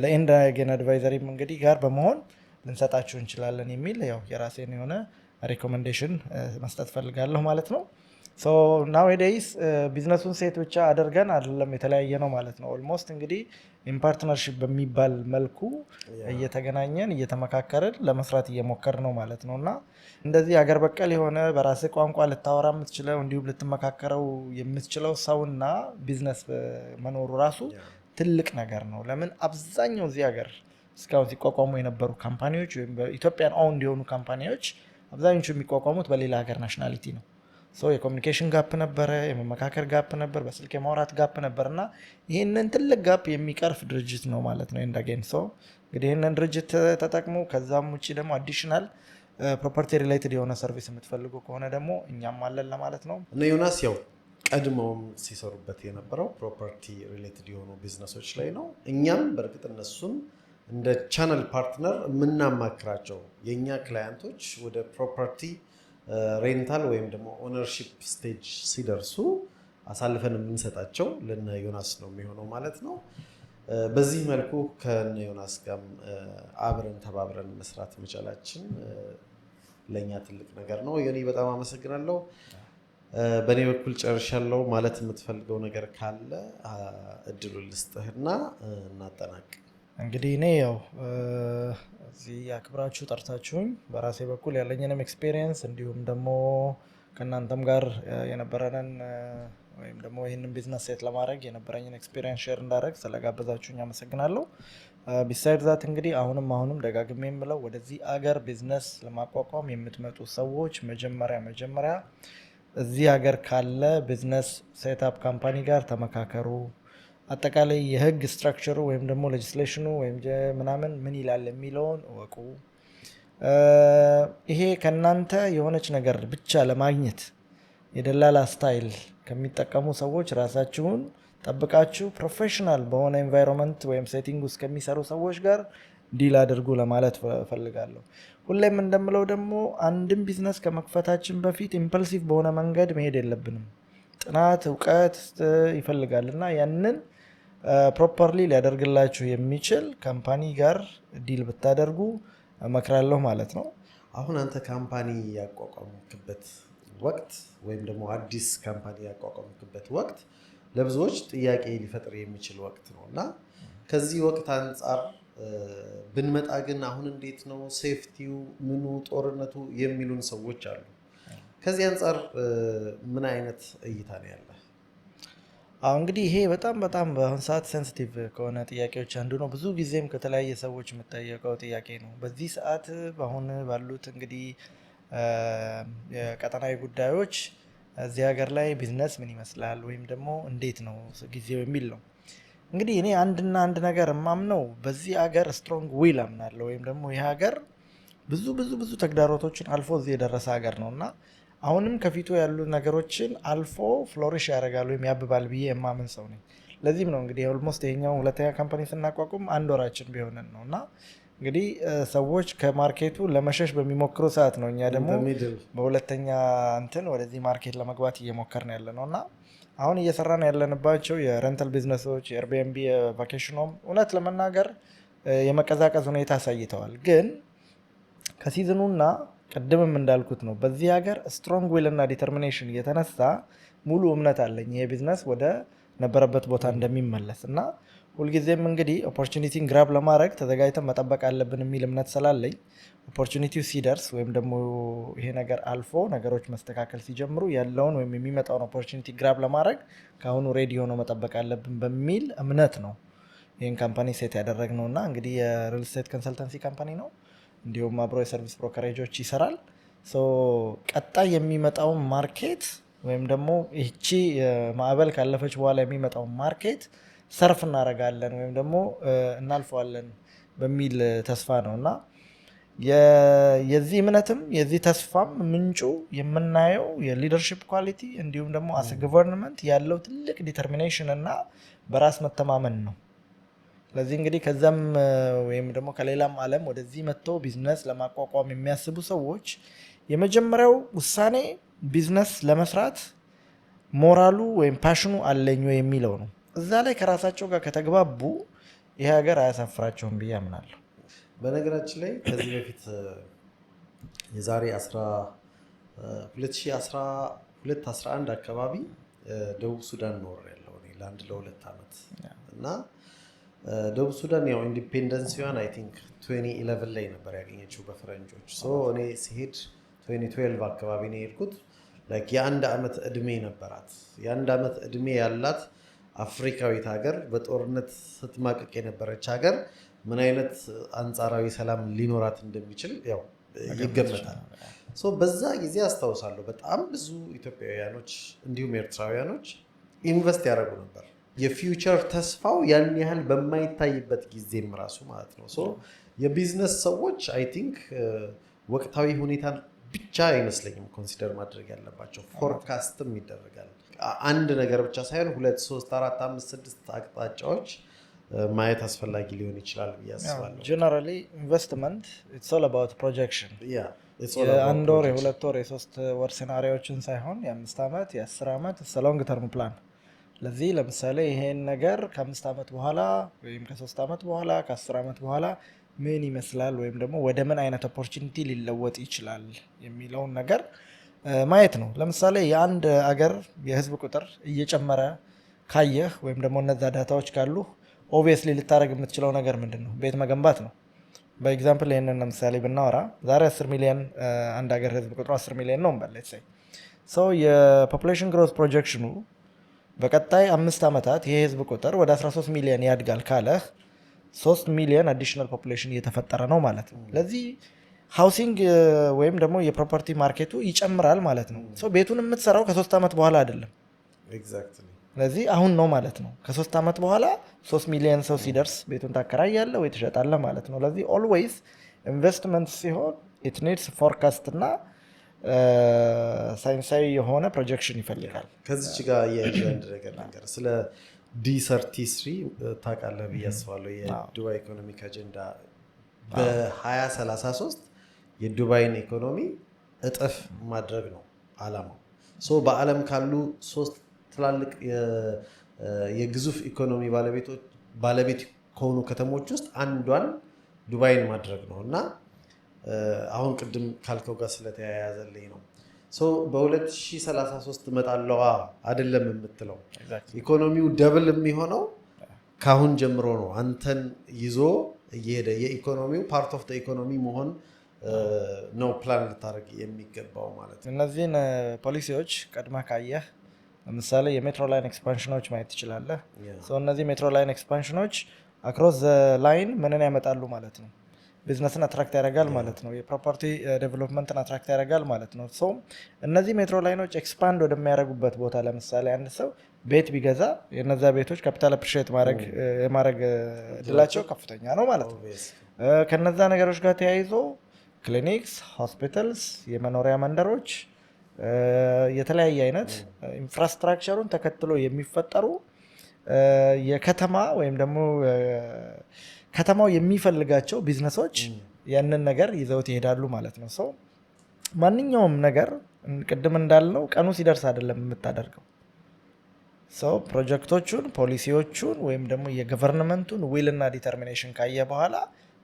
ለኤንዳጌን Advisory ም እንግዲህ ጋር በመሆን ልንሰጣችሁ እንችላለን የሚል ያው የራሴን የሆነ recommendation መስጠት ፈልጋለሁ ማለት ነው። Nowadays ቢዝነሱን set ብቻ አድርገን አይደለም፣ የተለያየ ነው ማለት ነው። Almost እንግዲህ in partnership በሚባል መልኩ እየተገናኘን እየተመካከርን ለመስራት እየሞከርን ነው ማለት ነው። እና እንደዚህ ሀገር በቀል የሆነ በራስህ ቋንቋ ልታወራ የምትችለው እንዲሁም ልትመካከረው የምትችለው ሰውና ቢዝነስ መኖሩ ራሱ ትልቅ ነገር ነው። ለምን አብዛኛው እዚህ ሀገር እስካሁን ሲቋቋሙ የነበሩ company ዎች ወይም በ Ethiopian owned የሆኑ company ዎች አብዛኞቹ የሚቋቋሙት በሌላ ሀገር nationality ነው። So የ communication gap ነበረ፣ የመመካከር gap ነበር፣ በስልክ የማውራት gap ነበር እና ይህንን ትልቅ gap የሚቀርፍ ድርጅት ነው ማለት ነው ኤንዳጌን። So እንግዲህ ይህንን ድርጅት ተጠቅሙ። ከዛም ውጭ ደግሞ additional property related የሆነ service የምትፈልጉ ከሆነ ደግሞ እኛም አለን ለማለት ነው። እነ ዮናስ ያው ቀድመውም ሲሰሩበት የነበረው property related የሆኑ ቢዝነሶች ላይ ነው። እኛም በእርግጥ እነሱን እንደ channel partner የምናማክራቸው የእኛ client ኦች ወደ property rental ወይም ደግሞ ownership stage ሲደርሱ አሳልፈን የምንሰጣቸው ለነ ዮናስ ነው የሚሆነው ማለት ነው። በዚህ መልኩ ከነ ዮናስ ጋርም አብረን ተባብረን መስራት መቻላችን ለእኛ ትልቅ ነገር ነው። ዮኒ፣ በጣም አመሰግናለሁ። በእኔ በኩል ጨርሻለሁ። ማለት የምትፈልገው ነገር ካለ እድሉን ልስጥህና እናጠናቅ። እንግዲህ እኔ ያው እዚህ አክብራችሁ ጠርታችሁኝ በራሴ በኩል ያለኝንም experience እንዲሁም ደግሞ ከእናንተም ጋር የነበረንን ወይም ደግሞ ይህንን ቢዝነስ set ለማድረግ የነበረኝን experience share እንዳደረግ ስለጋበዛችሁኝ አመሰግናለሁ። Beside that እንግዲህ አሁንም አሁንም ደጋግሜ የምለው ወደዚህ አገር ቢዝነስ ለማቋቋም የምትመጡ ሰዎች መጀመሪያ መጀመሪያ እዚህ ሀገር ካለ business setup company ጋር ተመካከሩ። አጠቃላይ የህግ structure ኡ ወይም ደግሞ legislation ኑ ወይም ምናምን ምን ይላል የሚለውን እወቁ። ይሄ ከእናንተ የሆነች ነገር ብቻ ለማግኘት የደላላ style ከሚጠቀሙ ሰዎች ራሳችሁን ጠብቃችሁ professional በሆነ environment ወይም setting ውስጥ ከሚሰሩ ሰዎች ጋር deal አድርጉ ለማለት እፈልጋለሁ። ሁሌም እንደምለው ደግሞ አንድም ቢዝነስ ከመክፈታችን በፊት impulsive በሆነ መንገድ መሄድ የለብንም። ጥናት፣ እውቀት ይፈልጋል እና ያንን properly ሊያደርግላችሁ የሚችል company ጋር deal ብታደርጉ እመክራለሁ ማለት ነው። አሁን አንተ company ያቋቋምክበት ወቅት ወይም ደግሞ አዲስ company ያቋቋምክበት ወቅት ለብዙዎች ጥያቄ ሊፈጥር የሚችል ወቅት ነው እና ከዚህ ወቅት አንጻር ብንመጣ ግን አሁን እንዴት ነው safety ው፣ ምኑ፣ ጦርነቱ የሚሉን ሰዎች አሉ። ከዚህ አንጻር ምን አይነት እይታ ነው ያለ? አሁን እንግዲህ ይሄ በጣም በጣም በአሁን ሰዓት sensitive ከሆነ ጥያቄዎች አንዱ ነው። ብዙ ጊዜም ከተለያየ ሰዎች የምጠየቀው ጥያቄ ነው። በዚህ ሰዓት አሁን ባሉት እንግዲህ የቀጠናዊ ጉዳዮች እዚህ ሀገር ላይ ቢዝነስ ምን ይመስላል ወይም ደግሞ እንዴት ነው ጊዜው የሚል ነው። እንግዲህ እኔ አንድና አንድ ነገር የማምነው በዚህ ሀገር strong will አምናለሁ። ወይም ደግሞ ይህ ሀገር ብዙ ብዙ ብዙ ተግዳሮቶችን አልፎ እዚህ የደረሰ ሀገር ነው እና አሁንም ከፊቱ ያሉ ነገሮችን አልፎ flourish ያደርጋል ወይም ያብባል ብዬ የማምን ሰው ነኝ። ለዚህም ነው እንግዲህ almost ይሄኛው ሁለተኛ company ስናቋቁም አንድ ወራችን ቢሆነን ነው። እና እንግዲህ ሰዎች ከ market ኡ ለመሸሽ በሚሞክሩ ሰዓት ነው እኛ ደግሞ በሁለተኛ እንትን ወደዚህ market ለመግባት እየሞከርን ያለ ነው። እና አሁን እየሰራን ያለንባቸው የ rental business ኦች፣ የ Airbnb፣ የ vacation home እውነት ለመናገር የመቀዛቀዝ ሁኔታ አሳይተዋል። ግን ከ season ኡና ቅድምም እንዳልኩት ነው፣ በዚህ ሀገር strong will እና determination የተነሳ ሙሉ እምነት አለኝ ይሄ ቢዝነስ ወደ ነበረበት ቦታ እንደሚመለስ። እና ሁልጊዜም እንግዲህ opportunity ን grab ለማድረግ ተዘጋጅተን መጠበቅ አለብን የሚል እምነት ስላለኝ opportunity ው ሲደርስ ወይም ደግሞ ይሄ ነገር አልፎ ነገሮች መስተካከል ሲጀምሩ ያለውን ወይም የሚመጣውን opportunity grab ለማድረግ ከአሁኑ ready ሆኖ መጠበቅ አለብን በሚል እምነት ነው ይህን company set ያደረግነው። እና እንግዲህ የ real estate consultancy company ነው። እንዲሁም አብሮ የ service brokerage ኦች ይሰራል። ቀጣይ የሚመጣውን market ወይም ደግሞ ይቺ ማዕበል ካለፈች በኋላ የሚመጣውን market surf እናደርጋለን ወይም ደግሞ እናልፈዋለን በሚል ተስፋ ነው። እና የዚህ እምነትም የዚህ ተስፋም ምንጩ የምናየው የ leadership quality እንዲሁም ደግሞ as government ያለው ትልቅ determination እና በራስ መተማመን ነው። ስለዚህ እንግዲህ ከዛም ወይም ደግሞ ከሌላም ዓለም ወደዚህ መጥተው ቢዝነስ ለማቋቋም የሚያስቡ ሰዎች የመጀመሪያው ውሳኔ ቢዝነስ ለመስራት ሞራሉ ወይም passion ኑ አለኝ ወይ የሚለው ነው። እዛ ላይ ከራሳቸው ጋር ከተግባቡ ይሄ ሀገር አያሳፍራቸውም ብዬ አምናለሁ። በነገራችን ላይ ከዚህ በፊት የዛሬ 2012 11 አካባቢ ደቡብ ሱዳን ኖሬያለሁ እኔ ለ1 ለ2 ዓመት። እና ደቡብ ሱዳን ያው independence ዋን I think 2011 ላይ ነበር ያገኘችው በፈረንጆች። So እኔ ስሄድ 2012 አካባቢ ነው የሄድኩት። Like የ1 ዓመት እድሜ ነበራት። የ1 ዓመት እድሜ ያላት አፍሪካዊት ሀገር፣ በጦርነት ስትማቅቅ የነበረች ሀገር ምን አይነት አንጻራዊ ሰላም ሊኖራት እንደሚችል ያው ይገመታል። So በዛ ጊዜ አስታውሳለሁ በጣም ብዙ ኢትዮጵያውያኖች እንዲሁም ኤርትራውያኖች invest ያደረጉ ነበር። የ future ተስፋው ያን ያህል በማይታይበት ጊዜም ራሱ ማለት ነው። So የ business ሰዎች I think ወቅታዊ ሁኔታን ብቻ አይመስለኝም consider ማድረግ ያለባቸው፣ forecast ም ይደረጋል። አንድ ነገር ብቻ ሳይሆን ሁለት፣ ሶስት፣ አራት፣ አምስት፣ ስድስት አቅጣጫዎች ማየት አስፈላጊ ሊሆን ይችላል ብዬ አስባለሁ። Generally investment, it's all about projection። Yeah, it's all about የአንድ ወር፣ projection. የ2 ወር፣ የ3 ወር scenario ዎችን ሳይሆን የ5 ዓመት፣ የ10 ዓመት long term plan። ለዚህ ለምሳሌ ይሄን ነገር ከ5 ዓመት በኋላ ወይም ከ3 ዓመት በኋላ፣ ከ10 ዓመት በኋላ ምን ይመስላል ወይም ደግሞ ወደ ምን አይነት opportunity ሊለወጥ ይችላል የሚለውን ነገር ማየት ነው። ለምሳሌ የአንድ አገር የህዝብ ቁጥር እየጨመረ ካየህ ወይም ደግሞ እነዛ data ዎች ካሉ obviously ልታደርግ የምትችለው ነገር ምንድን ነው? ቤት መገንባት ነው። በ example ይህንን ለምሳሌ ብናወራ ዛሬ 10 ሚሊዮን አንድ ሀገር ህዝብ ቁጥሩ 10 ሚሊዮን ነው እንበል፣ let's say። So የ population growth projection ኑ በቀጣይ 5 ዓመታት ይህ ህዝብ ቁጥር ወደ 13 ሚሊዮን ያድጋል ካለህ 3 ሚሊዮን additional population እየተፈጠረ ነው ማለት ነው። ለዚህ housing ወይም ደግሞ የ property market ኡ ይጨምራል ማለት ነው። So ቤቱን የምትሰራው ከ3 ዓመት በኋላ አይደለም። ስለዚህ አሁን ነው ማለት ነው። ከ3 ዓመት በኋላ 3 ሚሊዮን ሰው ሲደርስ ቤቱን ታከራያለህ ወይ ትሸጣለህ ማለት ነው። ለዚህ always investment ሲሆን it needs forecast እና ሳይንሳዊ የሆነ projection ይፈልጋል። ከዚች ጋር አያይዤ አንድ ነገር ነገር ስለ D33 ታውቃለህ ብዬ አስባለሁ። የዱባይ economic agenda በ2033 የዱባይን ኢኮኖሚ እጥፍ ማድረግ ነው አላማው። So በዓለም ካሉ ሶስት ትላልቅ የግዙፍ ኢኮኖሚ ባለቤት ከሆኑ ከተሞች ውስጥ አንዷን ዱባይን ማድረግ ነው። እና አሁን ቅድም ካልከው ጋር ስለተያያዘልኝ ነው። So በ2033 እመጣለዋ አይደለም የምትለው፣ ኢኮኖሚው double የሚሆነው ከአሁን ጀምሮ ነው። አንተን ይዞ እየሄደ የኢኮኖሚው part of economy መሆን ነው ፕላን ልታደርግ የሚገባው ማለት ነው። እነዚህን ፖሊሲዎች ቀድመህ ካየህ ለምሳሌ የ metro line expansion ኖች ማየት ትችላለህ። So እነዚህ metro line expansion ኖች across the line ምንን ያመጣሉ ማለት ነው? Business ን attract ያደርጋል ማለት ነው። የ property development ን attract ያደርጋል ማለት ነው። So እነዚህ metro line ኦች expand ወደሚያደርጉበት ቦታ ለምሳሌ አንድ ሰው ቤት ቢገዛ የነዛ ቤቶች capital appreciate የማድረግ እድላቸው ከፍተኛ ነው ማለት ነው። ከነዛ ነገሮች ጋር ተያይዞ clinics፣ hospitals፣ የመኖሪያ መንደሮች፣ የተለያየ አይነት infrastructure ኡን ተከትሎ የሚፈጠሩ የከተማ ወይም ደግሞ ከተማው የሚፈልጋቸው ቢዝነሶች ያንን ነገር ይዘውት ይሄዳሉ ማለት ነው። So ማንኛውም ነገር ቅድም እንዳልነው ቀኑ ሲደርስ አይደለም የምታደርገው። So ፕሮጀክቶቹን፣ ፖሊሲዎቹን ወይም ደግሞ የ government ኡን will እና determination ካየ በኋላ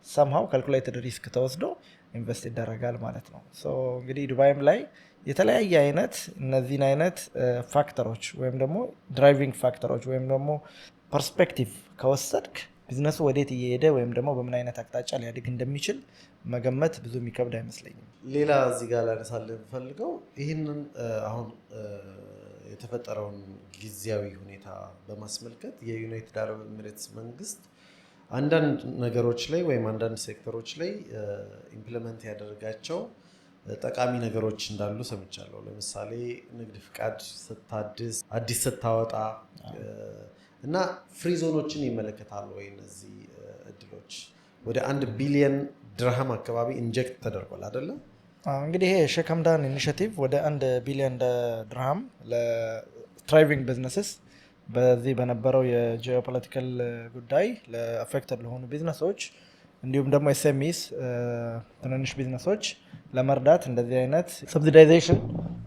somehow calculated risk ተወስዶ invest ይደረጋል ማለት ነው። So እንግዲህ ዱባይም ላይ የተለያየ አይነት እነዚህን አይነት factor ኦች ወይም ደግሞ driving factor ኦች ወይም ደግሞ perspective ከወሰድክ ቢዝነሱ ወዴት እየሄደ ወይም ደግሞ በምን አይነት አቅጣጫ ሊያድግ እንደሚችል መገመት ብዙ የሚከብድ አይመስለኝም። ሌላ እዚህ ጋር ላነሳልህ የምፈልገው ይህንን አሁን የተፈጠረውን ጊዜያዊ ሁኔታ በማስመልከት የዩናይትድ አረብ ኤሚሬትስ መንግስት አንዳንድ ነገሮች ላይ ወይም አንዳንድ ሴክተሮች ላይ implement ያደረጋቸው ጠቃሚ ነገሮች እንዳሉ ሰምቻለሁ። ለምሳሌ ንግድ ፍቃድ ስታድስ፣ አዲስ ስታወጣ እና free zone ኦችን ይመለከታል ወይ እነዚህ እድሎች? ወደ 1 ቢሊየን ድርሃም አካባቢ inject ተደርጓል አይደለም? እንግዲህ ይሄ ሼክ ሀምዳን initiative ወደ 1 ቢሊዮን ድርሃም ለ thriving businesses በዚህ በነበረው የ geopolitical ጉዳይ ለ affected ለሆኑ ቢዝነሶች እንዲሁም ደግሞ SMEs ትንንሽ ቢዝነሶች ለመርዳት እንደዚህ አይነት subsidization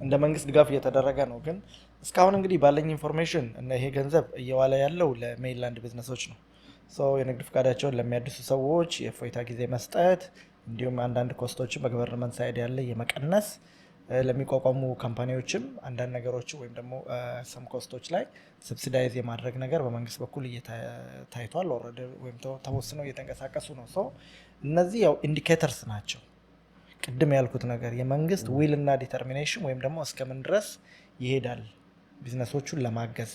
እንደ መንግስት ድጋፍ እየተደረገ ነው። ግን እስካሁን እንግዲህ ባለኝ information እና ይሄ ገንዘብ እየዋለ ያለው ለ mainland business ኦች ነው። So የንግድ ፈቃዳቸውን ለሚያድሱ ሰዎች የእፎይታ ጊዜ መስጠት እንዲሁም አንዳንድ cost ኦችን በ government side ያለ የመቀነስ፣ ለሚቋቋሙ company ዎችም አንዳንድ ነገሮች ወይም ደግሞ some cost ኦች ላይ subsidize የማድረግ ነገር በመንግስት በኩል ታይቷል already ወይም ተወስነው እየተንቀሳቀሱ ነው። So እነዚህ ያው indicators ናቸው። ቅድም ያልኩት ነገር የመንግስት will እና determination ወይም ደግሞ እስከምን ድረስ ይሄዳል ቢዝነሶቹን ለማገዝ።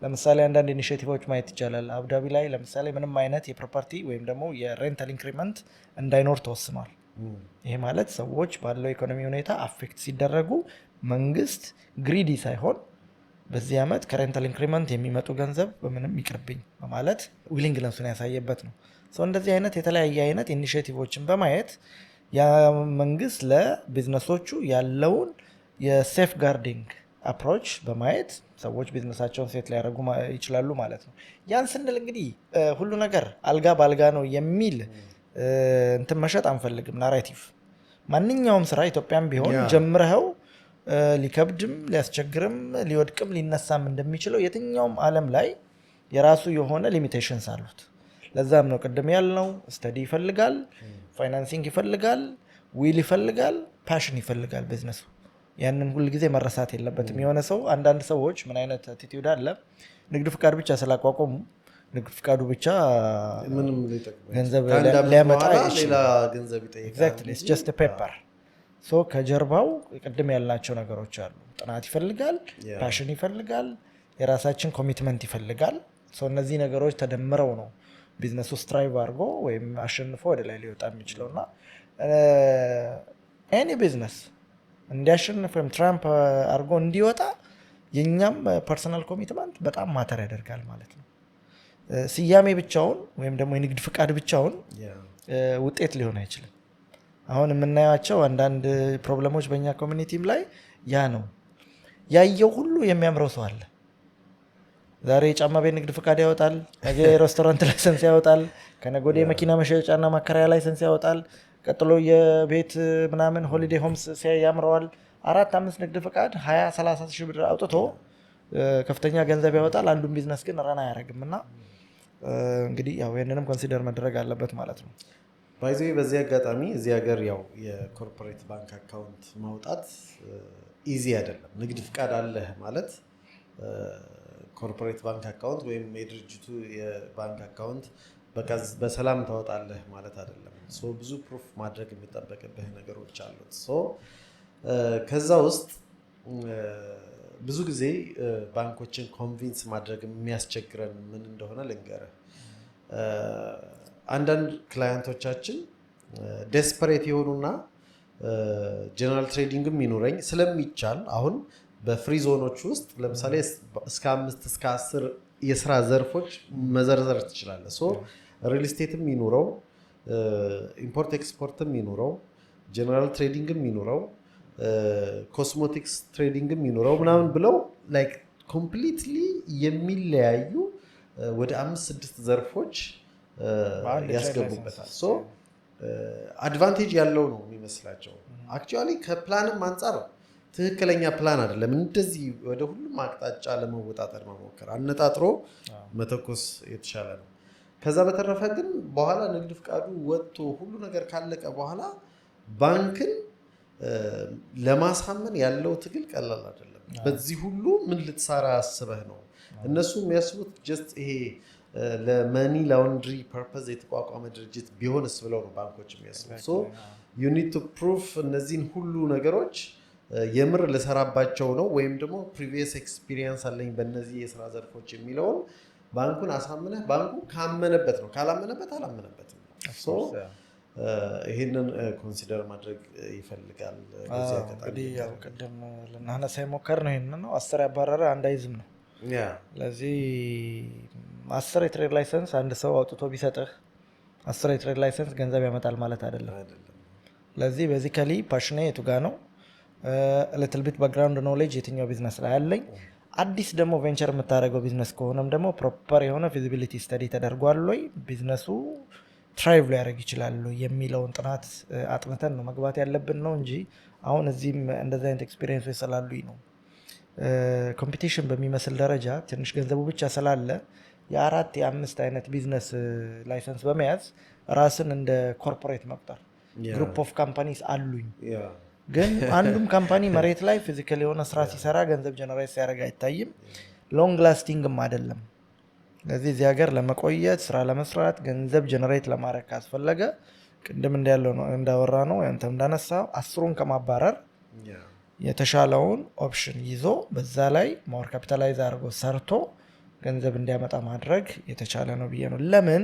ለምሳሌ አንዳንድ initiative ኦች ማየት ይቻላል። አቡዳቢ ላይ ለምሳሌ ምንም አይነት የ property ወይም ደግሞ የ rental increment እንዳይኖር ተወስኗል። ይሄ ማለት ሰዎች ባለው ኢኮኖሚ ሁኔታ affect ሲደረጉ መንግስት greedy ሳይሆን በዚህ ዓመት ከ rental increment የሚመጡ ገንዘብ በምንም ይቅርብኝ በማለት willingness ኡን ያሳየበት ነው። So እንደዚህ አይነት የተለያየ አይነት initiative ኦችን በማየት ያ መንግስት ለቢዝነሶቹ ያለውን የ safeguarding approach በማየት ሰዎች ቢዝነሳቸውን set ሊያደርጉ ይችላሉ ማለት ነው። ያን ስንል እንግዲህ ሁሉ ነገር አልጋ በአልጋ ነው የሚል እንትን መሸጥ አንፈልግም። Narrative ማንኛውም ስራ ኢትዮጵያም ቢሆን ጀምረኸው ሊከብድም፣ ሊያስቸግርም፣ ሊወድቅም፣ ሊነሳም እንደሚችለው የትኛውም ዓለም ላይ የራሱ የሆነ limitations አሉት። ለዛም ነው ቅድም ያልነው study ይፈልጋል፣ financing ይፈልጋል፣ will ይፈልጋል፣ passion ይፈልጋል ቢዝነሱ። ያንን ሁል ጊዜ መረሳት የለበትም። የሆነ ሰው አንዳንድ ሰዎች ምን አይነት attitude አለ፣ ንግድ ፍቃድ ብቻ ስላቋቋሙ ንግድ ፍቃዱ ብቻ ምንም ሊጠቅም ገንዘብ ከአንድ ዓመት ሊያመጣ በኋላ አይችልም። ሌላ ገንዘብ ይጠይቃል Exactly, እንጂ just paper። So ከጀርባው ቅድም ያልናቸው ነገሮች አሉ። ጥናት ይፈልጋል፣ passion ይፈልጋል፣ የራሳችን commitment ይፈልጋል። So እነዚህ ነገሮች ተደምረው ነው ቢዝነሱ thrive አድርጎ ወይም አሸንፎ ወደ ላይ ሊወጣ የሚችለው። እና any business እንዲያሸንፍ ወይም triumph አድርጎ እንዲወጣ የእኛም personal commitment በጣም matter ያደርጋል ማለት ነው። ስያሜ ብቻውን ወይም ደግሞ የንግድ ፍቃድ ብቻውን ውጤት ሊሆን አይችልም። አሁን የምናያቸው አንዳንድ problem ኦች በእኛ community ም ላይ ያ ነው። ያየው ሁሉ የሚያምረው ሰው አለ። ዛሬ የጫማ ቤት ንግድ ፍቃድ ያወጣል፣ ነገ የ restaurant license ያወጣል፣ ከነገ ወዲያ የመኪና መሸጫና ማከራያ license ያወጣል። ቀጥሎ የቤት ምናምን holiday homes ሲያይ ያምረዋል። አራት አምስት ንግድ ፍቃድ 20-30 ሺህ ብር አውጥቶ ከፍተኛ ገንዘብ ያወጣል። አንዱን ቢዝነስ ግን run አያደርግም። እና እንግዲህ ያው ይህንንም consider መደረግ አለበት ማለት ነው። By the way በዚህ አጋጣሚ እዚህ ሀገር ያው የ corporate bank account ማውጣት easy አይደለም። ንግድ ፍቃድ አለህ ማለት corporate bank account ወይም የድርጅቱ የባንክ account በቃ በሰላም ታወጣለህ ማለት አይደለም። So ብዙ proof ማድረግ የሚጠበቅብህ ነገሮች አሉት። So ከዛ ውስጥ ብዙ ጊዜ ባንኮችን convince ማድረግ የሚያስቸግረን ምን እንደሆነ ልንገርህ። አንዳንድ client ኦቻችን Desperate የሆኑና general trading ም ይኑረኝ ስለሚቻል፣ አሁን በ free zone ኦች ውስጥ ለምሳሌ እስከ 5 እስከ 10 የስራ ዘርፎች መዘርዘር ትችላለህ። So real estate ም ይኑረው፣ import export ም ይኑረው፣ general trading ም ይኑረው፣ cosmetics trading ም ይኑረው ምናምን ብለው like completely የሚለያዩ ወደ አምስት ስድስት ዘርፎች በአንድ የ trade ያስገቡበታል። license። So advantage ያለው ነው የሚመስላቸው። Actually ከ ፕላንም አንጻር ትክክለኛ ፕላን አይደለም። እንደዚህ ወደ ሁሉም አቅጣጫ ለመወጣጠር መሞከር፣ አነጣጥሮ መተኮስ የተሻለ ነው። ከዛ በተረፈ ግን በኋላ ንግድ ፍቃዱ ወጥቶ ሁሉ ነገር ካለቀ በኋላ ባንክን ለማሳመን ያለው ትግል ቀላል አይደለም። በዚህ ሁሉ ምን ልትሰራ አስበህ ነው? እነሱ የሚያስቡት just ይሄ ለ money laundry purpose የተቋቋመ ድርጅት ቢሆንስ ብለው ነው ባንኮች የሚያስቡት። So you need to prove እነዚህን ሁሉ ነገሮች የምር ልሰራባቸው ነው ወይም ደግሞ previous experience አለኝ በእነዚህ የስራ ዘርፎች የሚለውን ባንኩን አሳምነህ፣ ባንኩ ካመነበት ነው፣ ካላመነበት አላመነበትም ነው። So ይህንን consider ማድረግ ይፈልጋል። በዚህ አጋጣሚ እንግዲህ ያው ቅድም ልናነሳ የሞከርነው ይህንን ነው። 10 ያባረረ አንድ አይዝም ነው። ለዚህ 10 የ trade license አንድ ሰው አውጥቶ ቢሰጥህ 10 የ trade license ገንዘብ ያመጣል ማለት አይደለም። አይደለም። ለዚህ basically passion ኔ የቱ ጋ ነው፣ little bit background knowledge የትኛው ቢዝነስ ላይ አለኝ፣ አዲስ ደግሞ venture የምታደርገው ቢዝነስ ከሆነም ደግሞ proper የሆነ feasibility study ተደርጓል ወይ፣ ቢዝነሱ thrive ሊያደርግ ይችላል ወይ የሚለውን ጥናት አጥንተን ነው መግባት ያለብን ነው እንጂ አሁን እዚህም እንደዚህ አይነት experience ኦች ስላሉኝ ነው። Competition በሚመስል ደረጃ ትንሽ ገንዘቡ ብቻ ስላለ የአራት የአምስት አይነት business license በመያዝ ራስን እንደ corporate መቁጠር፣ group of companies አሉኝ፣ ግን አንዱም company መሬት ላይ physical የሆነ ስራ ሲሰራ፣ ገንዘብ generate ሲያደርግ አይታይም። Long lasting ም አይደለም። ስለዚህ እዚህ ሀገር ለመቆየት፣ ስራ ለመስራት፣ ገንዘብ generate ለማድረግ ካስፈለገ ቅድም እንዳያለው ነው፣ እንዳወራነው፣ ያንተም እንዳነሳው 10ሩን ከማባረር የተሻለውን option ይዞ በዛ ላይ more capitalize አድርጎ ሰርቶ ገንዘብ እንዲያመጣ ማድረግ የተቻለ ነው ብዬ ነው። ለምን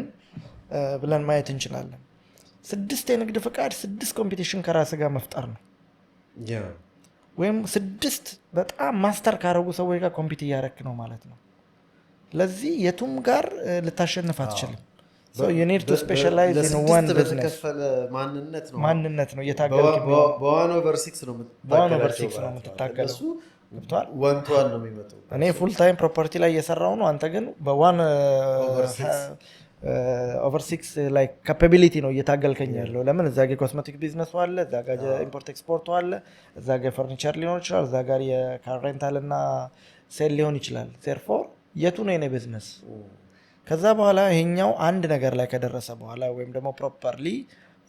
ብለን ማየት እንችላለን። ስድስት የንግድ ፍቃድ ስድስት competition ከራስ ጋር መፍጠር ነው። ወይም ስድስት በጣም master ካደረጉ ሰዎች ጋር compete እያረክ ነው ማለት ነው። ለዚህ የቱም ጋር ልታሸንፍ አትችልም። You need to specialize in one ለስድስት ቢዝነስ። በተከፈለ ማንነት ነው። ማንነት ነው እየታገልክ። በ 1/6 ነው። በ 1/6 ነው የምትታገለው። እነሱ ገብቶሃል? One to one ነው የሚመጡ። እኔ full time property ላይ እየሰራው ነው። አንተ ግን በ one over six. Over six ላይ capability ነው እየታገልከኝ ያለው። ለምን እዛ ጋ የ cosmetic business ኡ አለ፣ እዛ ጋ import export ኡ አለ፣ እዛ ጋ የፈርኒቸር ሊሆን ይችላል፣ እዛ ጋር የ car rental እና sale ሊሆን ይችላል። Therefore የቱ ነው የኔ ቢዝነስ? ከዛ በኋላ ይሄኛው አንድ ነገር ላይ ከደረሰ በኋላ ወይም ደግሞ properly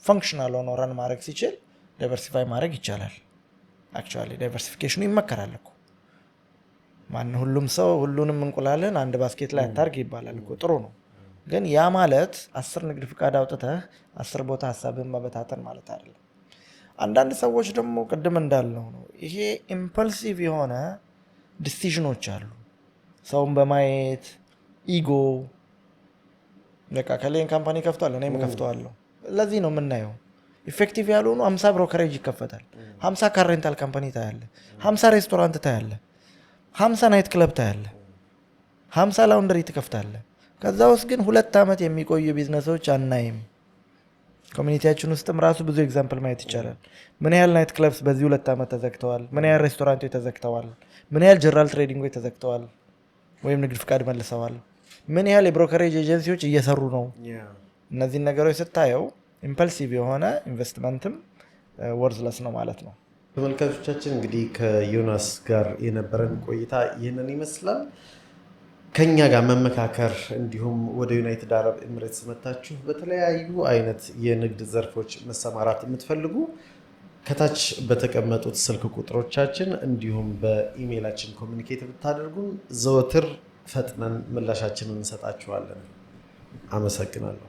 functional ሆኖ run ማድረግ ሲችል diversify ማድረግ ይቻላል። Actually diversification ኑ ይመከራል እኮ። ማን ሁሉም ሰው ሁሉንም እንቁላልን አንድ basket ላይ አታርግ ይባላል እኮ፣ ጥሩ ነው። ግን ያ ማለት 10 ንግድ ፍቃድ አውጥተህ 10 ቦታ ሀሳብህን መበታተን ማለት አይደለም። አንዳንድ ሰዎች ደግሞ ቅድም እንዳልነው ነው፣ ይሄ impulsive የሆነ decision ኦች አሉ። ሰውን በማየት ego፣ በቃ ከሌን company ከፍቷል እኔም ከፍተዋለሁ። ለዚህ ነው የምናየው effective ያልሆኑ 50 brokerage ይከፈታል፣ 50 car rental company ታያለህ፣ 50 ሬስቶራንት ታያለህ፣ 50 night club ታያለህ፣ 50 laundry ትከፍታለህ። ከዛ ውስጥ ግን 2 ዓመት የሚቆዩ ቢዝነሶች አናይም። Community ያችን ውስጥም ራሱ ብዙ example ማየት ይቻላል። ምን ያህል night clubs በዚህ 2 ዓመት ተዘግተዋል? ምን ያህል ሬስቶራንቶች ተዘግተዋል? ምን ያህል general trading ኦች ተዘግተዋል ወይም ንግድ ፍቃድ መልሰዋል? ምን ያህል የ brokerage agency ዎች እየሰሩ ነው? እነዚህን ነገሮች ስታየው impulsive የሆነ investment ም worthless ነው ማለት ነው። ተመልካቾቻችን፣ እንግዲህ ከዮናስ ጋር የነበረን ቆይታ ይህንን ይመስላል። ከኛ ጋር መመካከር እንዲሁም ወደ ዩናይትድ አረብ ኤምሬትስ መታችሁ በተለያዩ አይነት የንግድ ዘርፎች መሰማራት የምትፈልጉ ከታች በተቀመጡት ስልክ ቁጥሮቻችን እንዲሁም በኢሜይላችን communicate ብታደርጉን ዘወትር ፈጥነን ምላሻችንን እንሰጣችኋለን። አመሰግናለሁ።